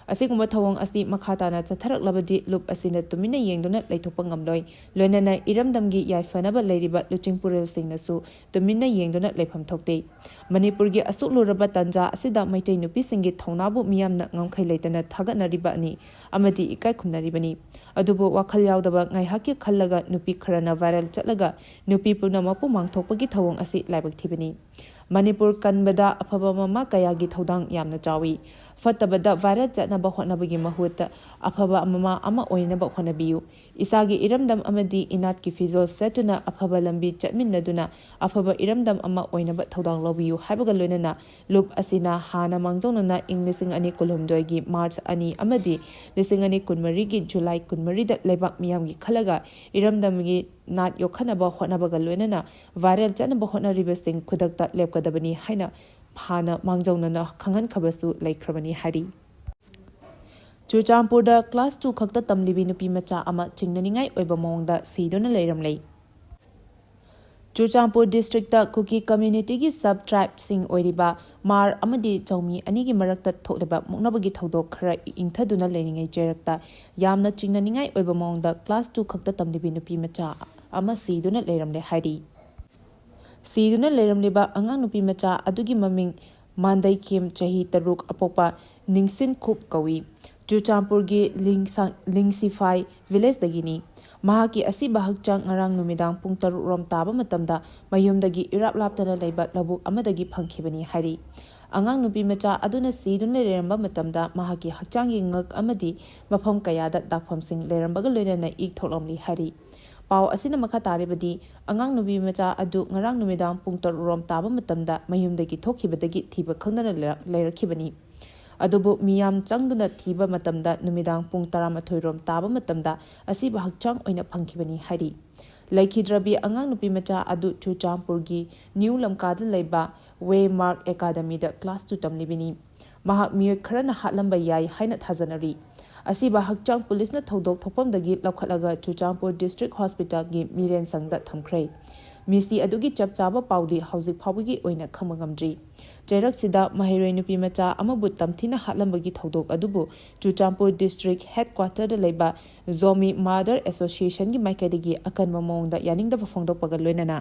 ꯑꯁꯤꯒꯨꯝꯕ ꯊꯧꯑꯣꯡ ꯑꯁꯤ ꯃꯈꯥ ꯇꯥꯅ ꯆꯠꯊꯔꯛꯂꯕꯗꯤ ꯂꯨꯞ ꯑꯁꯤꯅ ꯇꯨꯃꯤꯟꯅ ꯌꯦꯡꯗꯨꯅ ꯂꯩꯊꯣꯛꯄ ꯉꯝꯂꯣꯏ꯫ ꯂꯣꯏꯅꯅ ꯏꯔꯝꯗꯝꯒꯤ ꯌꯥꯏꯐꯅꯕ ꯂꯩꯔꯤꯕ ꯂꯨꯆꯤꯡꯄꯨꯔꯦꯜꯁꯤꯡꯅꯁꯨ ꯇꯨꯃꯤꯟꯅ ꯌꯦꯡꯗꯨꯅ ꯂꯩꯐꯝ ꯊꯣꯛꯇꯦ꯫ ꯃꯅꯤꯄꯨꯔꯒꯤ ꯑꯁꯨꯛ ꯂꯨꯔꯕ ꯇꯥꯟꯖꯥ ꯑꯁꯤꯗ ꯃꯩꯇꯩ ꯅꯨꯄꯤꯁꯤꯡꯒꯤ ꯊꯧꯅꯥꯕꯨ ꯃꯤꯌꯥꯝꯅ ꯉꯝꯈꯩ ꯂꯩꯇꯅ ꯊꯥꯒꯠꯅꯔꯤꯕꯅꯤ ꯑꯃꯗꯤ ꯏꯀꯥꯏ ꯈꯨꯝꯅꯔꯤꯕꯅꯤ꯫ ꯑꯗꯨꯕꯨ ꯋꯥꯈꯜ ꯌꯥꯎꯗꯕ ꯉꯥꯏꯍꯥꯛꯀꯤ ꯈꯜꯂꯒ ꯅꯨꯄꯤ ꯈꯔꯅ viral ꯆꯠꯂꯒ ꯅꯨꯄꯤ ꯄꯨꯝꯅꯃꯛꯄꯨ ꯃꯥꯡꯊꯣꯛꯄꯒꯤ ꯊꯧꯑꯣꯡ ꯑꯁꯤ ꯂꯥꯏꯕꯛ ꯊꯤꯕꯅꯤ꯫ ꯃꯅꯤꯄꯨꯔ ꯀꯟꯕꯗ ꯑꯐꯕ ꯃꯃꯥ ꯀꯌꯥꯒꯤ ꯊꯧꯗꯥꯡ ꯌꯥꯝꯅ ꯆꯥꯎꯏ꯫ ꯐꯠꯇꯕꯗ viral ꯆꯠꯅꯕ ꯍꯣꯠꯅꯕꯒꯤ ꯃꯍꯨꯠꯇ ꯑꯐꯕ ꯃꯃꯥ ꯑꯃ ꯑꯣꯏꯅꯕ ꯍꯣꯠꯅꯕꯤꯌꯨ꯫ ꯏꯁꯥꯒꯤ ꯏꯔꯝꯗꯝ ꯑꯃꯗꯤ ꯏꯅꯥꯠꯀꯤ ꯐꯤꯖꯣꯜ ꯁꯦꯠꯇꯨꯅ ꯑꯐꯕ ꯂꯝꯕꯤ ꯆꯠꯃꯤꯟꯅꯗꯨꯅ ꯑꯐꯕ ꯏꯔꯝꯗꯝ ꯑꯃ ꯑꯣꯏꯅꯕ ꯊꯧꯗꯥꯡ ꯂꯧꯕꯤꯌꯨ ꯍꯥꯏꯕꯒ ꯂꯣꯏꯅꯅ ꯂꯨꯞ ꯑꯁꯤꯅ ꯍꯥꯟꯅ ꯃꯥꯡꯖꯧꯅꯅ ꯏꯪ ꯂꯤꯁꯤꯡ ꯑꯅꯤ ꯀꯨꯟꯍꯨꯝꯗꯣꯏꯒꯤ March ꯑꯅꯤ ꯑꯃꯗꯤ ꯂꯤꯁꯤꯡ ꯑꯅꯤ ꯀꯨꯟꯃꯔꯤꯒꯤ July ꯀꯨꯟꯃꯔꯤꯗ ꯂꯩꯕꯥꯛ ꯃꯤꯌꯥꯝꯒꯤ ꯈꯜꯂꯒ ꯏꯔꯝꯗꯝꯒꯤ ꯅꯥꯠ ꯌꯣꯛꯈꯠꯅꯕ ꯍꯣꯠꯅꯕꯒ ꯂꯣꯏꯅꯅ viral ꯆꯠꯅꯕ ꯍꯣꯠꯅꯔꯤꯕꯁꯤꯡ ꯈꯨꯗꯛꯇ ꯂꯦꯞꯀꯗꯕꯅꯤ ꯍꯥꯏꯅ ꯍꯥꯟꯅ ꯃꯥꯡꯖꯧꯅꯅ ꯈꯪꯍꯟꯈꯕꯁꯨ ꯂꯩꯈ꯭ꯔꯕꯅꯤ ꯍꯥꯏꯔꯤ꯫ ꯆꯨꯔꯆꯥꯟꯄꯨꯔꯗ class two ꯈꯛꯇ ꯇꯝꯂꯤꯕꯤ ꯅꯨꯄꯤ ꯃꯆꯥ ꯑꯃ ꯆꯤꯡꯅꯅꯤꯡꯉꯥꯏ ꯑꯣꯏꯕ ꯃꯑꯣꯡꯗ ꯁꯤꯗꯨꯅ ꯂꯩꯔꯝꯂꯦ꯫ ꯆꯨꯔꯆꯥꯟꯄꯨꯔ districtꯇ ꯀꯨꯀꯤ communityꯒꯤ sub tribeꯁꯤꯡ ꯑꯣꯏꯔꯤꯕ ꯃꯥꯔ ꯑꯃꯗꯤ ꯆꯧꯃꯤ ꯑꯅꯤꯒꯤ ꯃꯔꯛꯇ ꯊꯣꯛꯂꯤꯕ ꯃꯨꯛꯅꯕꯒꯤ ꯊꯧꯗꯣꯛ ꯈꯔ ꯏꯪꯊꯗꯨꯅ ꯂꯩꯔꯤꯉꯩ ꯆꯩꯔꯛꯇ ꯌꯥꯝꯅ ꯆꯤꯡꯅꯅꯤꯡꯉꯥꯏ ꯑꯣꯏꯕ ꯃꯑꯣꯡꯗ class two ꯈꯛꯇ ꯇꯝꯂꯤꯕꯤ ꯅꯨꯄꯤ ꯃꯆꯥ ꯑꯃ ꯁꯤꯗꯨꯅ ꯂꯩꯔꯝꯂꯦ ꯍꯥꯏꯔꯤ꯫ ꯁꯤꯗꯨꯅ ꯂꯩꯔꯝꯂꯤꯕ ꯑꯉꯥꯡ ꯅꯨꯄꯤ ꯃꯆꯥ ꯑꯗꯨꯒꯤ ꯃꯃꯤꯡ ꯃꯥꯟꯗꯩꯈꯦꯝ, ꯆꯍꯤ ꯇꯔꯨꯛ, ꯑꯄꯣꯛꯄ ꯅꯤꯡꯁꯤꯟꯈꯨꯞ ꯀꯧꯏ꯫ ꯆꯨꯔꯆꯥꯟꯄꯨꯔꯒꯤ ꯂꯤꯡꯁꯥꯡ-, ꯂꯤꯡꯁꯤꯐꯥꯏ villageꯗꯒꯤꯅꯤ꯫ ꯃꯍꯥꯛꯀꯤ ꯑꯁꯤꯕ ꯍꯛꯆꯥꯡ ꯉꯔꯥꯡ ꯅꯨꯃꯤꯗꯥꯡ ꯄꯨꯡ ꯇꯔꯨꯛ ꯔꯣꯝ ꯇꯥꯕ ꯃꯇꯝꯗ ꯃꯌꯨꯝꯗꯒꯤ ꯏꯔꯥꯞ ꯂꯥꯞꯇꯅ ꯂꯩꯕ ꯂꯧꯕꯨꯛ ꯑꯃꯗꯒꯤ ꯐꯪꯈꯤꯕꯅꯤ ꯍꯥꯏꯔꯤ꯫ ꯑꯉꯥꯡ ꯅꯨꯄꯤ ꯃꯆꯥ ꯑꯗꯨꯅ ꯁꯤꯗꯨꯅ ꯂꯩꯔꯝꯕ ꯃꯇꯝꯗ ꯃꯍꯥꯛꯀꯤ ꯍꯛꯆꯥꯡꯒꯤ ꯉꯛ ꯑꯃꯗꯤ ꯃꯐꯝ ꯀꯌꯥꯗ ꯗꯥꯛꯐꯝꯁꯤꯡ ꯂꯩꯔꯝꯕꯒ ꯂꯣꯏꯅꯅ ꯏꯛ ꯊꯣꯛꯂꯝꯂꯤ ꯍꯥꯏꯔꯤ꯫ ꯄꯥꯎ ꯑꯁꯤꯅ ꯃꯈꯥ ꯇꯥꯔꯤꯕꯗꯤ, ꯑꯉꯥꯡ ꯅꯨꯄꯤ ꯃꯆꯥ ꯑꯗꯨ ꯉꯔꯥꯡ ꯅꯨꯃꯤꯗꯥꯡ ꯄꯨꯡ ꯇꯔꯨꯛ ꯔꯣꯝ ꯇꯥꯕ ꯃꯇꯝꯗ ꯃꯌꯨꯝꯗꯒꯤ ꯊꯣꯛꯈꯤꯕꯗꯒꯤ ꯊꯤꯕ ꯈꯪꯗꯅ ꯂꯩꯔꯛ-, ꯂꯩꯔꯛꯈꯤꯕꯅꯤ꯫ ꯑꯗꯨꯕꯨ ꯃꯤꯌꯥꯝ ꯆꯪꯗꯨꯅ ꯊꯤꯕ ꯃꯇꯝꯗ ꯅꯨꯃꯤꯗꯥꯡ ꯄꯨꯡ ꯇꯔꯥꯃꯥꯊꯣꯏ ꯔꯣꯝ ꯇꯥꯕ ꯃꯇꯝꯗ ꯑꯁꯤꯕ ꯍꯛꯆꯥꯡ ꯑꯣꯏꯅ ꯐꯪꯈꯤꯕꯅꯤ ꯍꯥꯏꯔꯤ꯫ ꯂꯩꯈꯤꯗ꯭ꯔꯕꯤ ꯑꯉꯥꯡ ꯅꯨꯄꯤ ꯃꯆꯥ ꯑꯗꯨ ꯆꯨꯔꯆꯥꯟꯄꯨꯔꯒꯤ ꯅ꯭ꯌꯨ ꯂꯝꯀꯥꯗ ꯂꯩꯕ ꯋꯦ ꯃꯥꯔꯛ ꯑꯦꯀꯥꯗꯃꯤꯗ ꯀ꯭ꯂꯥꯁ ꯇꯨ ꯇꯝꯂꯤꯕꯅꯤ꯫ ꯃꯍꯥꯛ ꯃꯤꯑꯣꯏ ꯈꯔꯅ ꯍꯥꯠꯂꯝꯕ ꯌꯥꯏ ꯍꯥꯏꯅ ꯊꯥꯖꯅꯔꯤ꯫ ꯑꯁꯤꯕ ꯍꯛꯆꯥꯡ ꯄꯨꯂꯤꯁꯅ ꯊꯧꯗꯣꯛ ꯊꯣꯛꯐꯝꯗꯒꯤ ꯂꯧꯈꯠꯂꯒ ꯆꯨꯔꯆꯥꯟꯄꯨꯔ ꯗꯤꯁꯇ꯭ꯔꯤꯛ ꯍꯣꯁꯄꯤꯇꯥꯜꯒꯤ ꯃꯤꯔꯦꯟꯁꯪꯗ ꯊꯝꯈ꯭ꯔꯦ꯫ ꯃꯤꯁꯤ ꯑꯗꯨꯒꯤ ꯆꯞ ꯆꯥꯕ ꯄꯥꯎꯗꯤ ꯍꯧꯖꯤꯛ ꯐꯥꯎꯕꯒꯤ ꯑꯣꯏꯅ ꯈꯪꯕ ꯉꯝꯗ꯭ꯔꯤ꯫ ꯆꯩꯔꯛꯁꯤꯗ ꯃꯍꯩꯔꯣꯏ ꯅꯨꯄꯤ ꯃꯆꯥ ꯑꯃꯕꯨ ꯇꯝꯊꯤꯅ ꯍꯥꯠꯂꯝꯕꯒꯤ ꯊꯧꯗꯣꯛ ꯑꯗꯨꯕꯨ ꯆꯨꯔꯆꯥꯟꯄꯨꯔ ꯗꯤꯁꯇ꯭ꯔꯤꯛ ꯍꯦꯗꯀ꯭ꯋꯥꯇꯔꯗ ꯂꯩꯕ ꯖꯣꯃꯤ ꯃꯥꯗꯔ ꯑꯦꯁꯣꯁꯤꯌꯦꯁꯟꯒꯤ ꯃꯥꯏꯀꯩꯗꯒꯤ ꯑꯀꯟꯕ ꯃꯑꯣꯡꯗ ꯌꯥꯅꯤꯡꯗꯕ ꯐꯣꯡꯗꯣꯛꯄꯒ ꯂꯣꯏꯅꯅ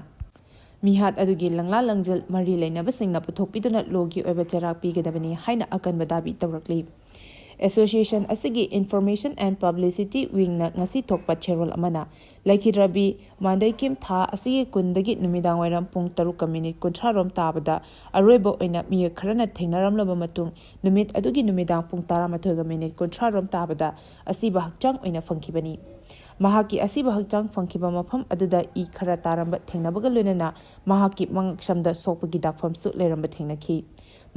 ꯃꯤꯍꯥꯠ ꯑꯗꯨꯒꯤ ꯂꯪꯂꯥ ꯂꯪꯖꯤꯜ ꯃꯔꯤ ꯂꯩꯅꯕꯁꯤꯡꯅ ꯄꯨꯊꯣꯛꯄꯤꯗꯨꯅ ꯂꯣꯒꯤ ꯑꯣꯏꯕ ꯆꯩꯔꯥꯛ ꯄꯤꯒꯗꯕꯅꯤ ꯍꯥꯏꯅ ꯑꯀꯟꯕ ꯗꯥꯕꯤ ꯇꯧꯔꯛꯂꯤ꯫ ꯑꯦꯁꯣꯁꯤꯌꯦꯁꯟ ꯑꯁꯤꯒꯤ Information and Publicity Wingꯅ ꯉꯁꯤ ꯊꯣꯛꯄ ꯆꯦꯔꯣꯜ ꯑꯃꯅ, ꯂꯩꯈꯤꯗ꯭ꯔꯕꯤ ꯃꯥꯟꯗꯩꯀꯤꯝ ꯊꯥ ꯑꯁꯤꯒꯤ ꯀꯨꯟꯗꯒꯤ ꯅꯨꯃꯤꯗꯥꯡꯋꯥꯏꯔꯝ ꯄꯨꯡ ꯇꯔꯨꯛꯀ ꯃꯤꯅꯤꯠ ꯀꯨꯟꯊ꯭ꯔꯥ ꯔꯣꯝ ꯇꯥꯕꯗ ꯑꯔꯣꯏꯕ ꯑꯣꯏꯅ ꯃꯤꯑꯣꯏ ꯈꯔꯅ ꯊꯦꯡꯅꯔꯝꯂꯕ ꯃꯇꯨꯡ, ꯅꯨꯃꯤꯠ ꯑꯗꯨꯒꯤ ꯅꯨꯃꯤꯗꯥꯡ ꯄꯨꯡ ꯇꯔꯥꯃꯥꯊꯣꯏꯒ ꯃꯤꯅꯤꯠ ꯀꯨꯟꯊ꯭ꯔꯥ ꯔꯣꯝ ꯇꯥꯕꯗ ꯑꯁꯤꯕ ꯍꯛꯆꯥꯡ ꯑꯣꯏꯅ ꯐꯪꯈꯤꯕꯅꯤ꯫ ꯃꯍꯥꯛꯀꯤ ꯑꯁꯤꯕ ꯍꯛꯆꯥꯡ ꯐꯪꯈꯤꯕ ꯃꯐꯝ ꯑꯗꯨꯗ ꯏ ꯈꯔ ꯇꯥꯔꯝꯕ ꯊꯦꯡꯅꯕꯒ ꯂꯣꯏꯅꯅ ꯃꯍꯥꯛꯀꯤ ꯃꯉꯛꯁꯝꯗ ꯁꯣꯛꯄꯒꯤ ꯗꯥꯛꯐꯝꯁꯨ ꯂꯩꯔꯝꯕ ꯊꯦꯡꯅꯈꯤ꯫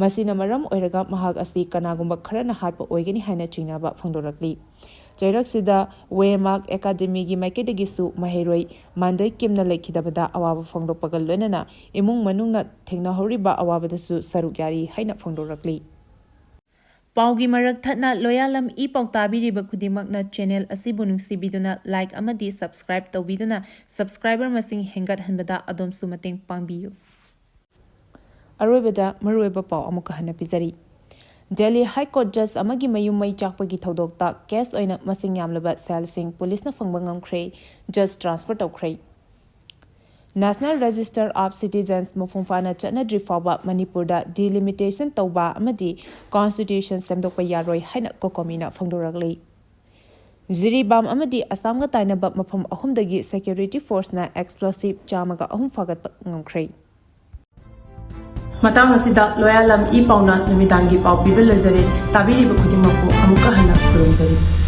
ꯃꯁꯤꯅ ꯃꯔꯝ ꯑꯣꯏꯔꯒ ꯃꯍꯥꯛ ꯑꯁꯤ ꯀꯅꯥꯒꯨꯝꯕ ꯈꯔꯅ ꯍꯥꯠꯄ ꯑꯣꯏꯒꯅꯤ ꯍꯥꯏꯅ ꯆꯤꯡꯅꯕ ꯐꯣꯡꯗꯣꯔꯛꯂꯤ꯫ ꯆꯩꯔꯛꯁꯤꯗ ꯋꯦꯃꯥꯔꯛ ꯑꯦꯀꯥꯗꯦꯃꯤꯒꯤ ꯃꯥꯏꯀꯩꯗꯒꯤꯁꯨ ꯃꯍꯩꯔꯣꯏ ꯃꯥꯟꯗꯩ ꯀꯤꯝꯅ ꯂꯩꯈꯤꯗꯕꯗ ꯑꯋꯥꯕ ꯐꯣꯡꯗꯣꯛꯄꯒ ꯂꯣꯏꯅꯅ ꯏꯃꯨꯡ ꯃꯅꯨꯡꯅ ꯊꯦꯡꯅꯍꯧꯔꯤꯕ ꯑꯋꯥꯕꯗꯁꯨ ꯁꯔꯨꯛ ꯌꯥꯔꯤ ꯍꯥꯏꯅ ꯐꯣꯡꯗꯣꯔꯛꯂꯤ꯫ ꯄꯥꯎꯒꯤ ꯃꯔꯛ ꯊꯠꯅ ꯂꯣꯌꯥꯂꯝ ꯏ ꯄꯥꯎ ꯇꯥꯕꯤꯔꯤꯕ ꯈꯨꯗꯤꯡꯃꯛꯅ ꯆꯦꯅꯦꯜ ꯑꯁꯤꯕꯨ ꯅꯨꯡꯁꯤꯕꯤꯗꯨꯅ ꯂꯥꯏꯛ ꯑꯃꯗꯤ ꯁꯕꯁꯀ꯭ꯔꯥꯏꯕ ꯇꯧꯕꯤꯗꯨꯅ ꯁꯕꯁꯀ꯭ꯔꯥꯏꯕꯔ ꯃꯁꯤꯡ ꯍꯦꯟꯒꯠꯍꯟꯕꯗ ꯑꯗꯣꯝꯁꯨ ꯃꯇꯦꯡ ꯄꯥꯡꯕꯤꯌꯨ꯫ ꯑꯔꯣꯏꯕꯗ ꯃꯔꯨꯑꯣꯏꯕ ꯄꯥꯎ ꯑꯃꯨꯛꯀ ꯍꯟꯅ ꯄꯤꯖꯔꯤ꯫ ꯗꯦꯜꯂꯤ ꯍꯥꯏ ꯀꯣꯔꯠ ꯖꯖ ꯑꯃꯒꯤ ꯃꯌꯨꯝ ꯃꯩ ꯆꯥꯛꯄꯒꯤ ꯊꯧꯗꯣꯛꯇ ꯀꯦꯁ ꯑꯣꯏꯅ ꯃꯁꯤꯡ ꯌꯥꯝꯂꯕ ꯁꯦꯜꯁꯤꯡ ꯄꯨꯂꯤꯁꯅ ꯐꯪꯕ ꯉꯝꯈ꯭ꯔꯦ, ꯖꯖ ꯇ꯭ꯔꯥꯟꯁꯐꯔ ꯇꯧꯈ꯭ꯔꯦ꯫ National Register of Citizens ꯃꯄꯨꯡ ꯐꯥꯅ ꯆꯠꯅꯗ꯭ꯔꯤ ꯐꯥꯎꯕ ꯃꯅꯤꯄꯨꯔꯗ ꯗꯤꯂꯤꯃꯤꯇꯦꯁꯟ ꯇꯧꯕ ꯑꯃꯗꯤ ꯀꯣꯟꯁꯇꯤꯇ꯭ꯌꯨꯁꯟ ꯁꯦꯝꯗꯣꯛꯄ ꯌꯥꯔꯣꯏ ꯍꯥꯏꯅ ꯀꯣꯀꯣꯃꯤꯅ ꯐꯣꯡꯗꯣꯔꯛꯂꯤ꯫ ꯖꯤꯔꯤꯕꯥꯝ ꯑꯃꯗꯤ ꯑꯁꯥꯝꯒ ꯇꯥꯏꯅꯕ ꯃꯐꯝ ꯑꯍꯨꯝꯗꯒꯤ ꯁꯦꯀ꯭ꯌꯨꯔꯤꯇꯤ ꯐꯣꯔꯁꯅ ꯑꯦꯛꯁꯄ꯭ꯂꯣꯁꯤꯚ ꯆꯥꯝꯃꯒ ꯑꯍꯨꯝ ꯐꯥꯒꯠꯄ ꯉꯝꯈ꯭ꯔꯦ꯫ ꯃꯇꯥꯡ ꯑꯁꯤꯗ ꯂꯣꯌꯥꯂꯝ ꯏ ꯄꯥꯎꯅ ꯅꯨꯃꯤꯗꯥꯡꯒꯤ ꯄꯥꯎ ꯄꯤꯕ ꯂꯣꯏꯖꯔꯦ꯫ ꯇꯥꯕꯤꯔꯤꯕ ꯈꯨꯗꯤꯡꯃꯛꯄꯨ ꯑꯃꯨꯛꯀ ꯍꯟꯅ ꯈꯨꯔꯨꯝꯖꯔꯤ꯫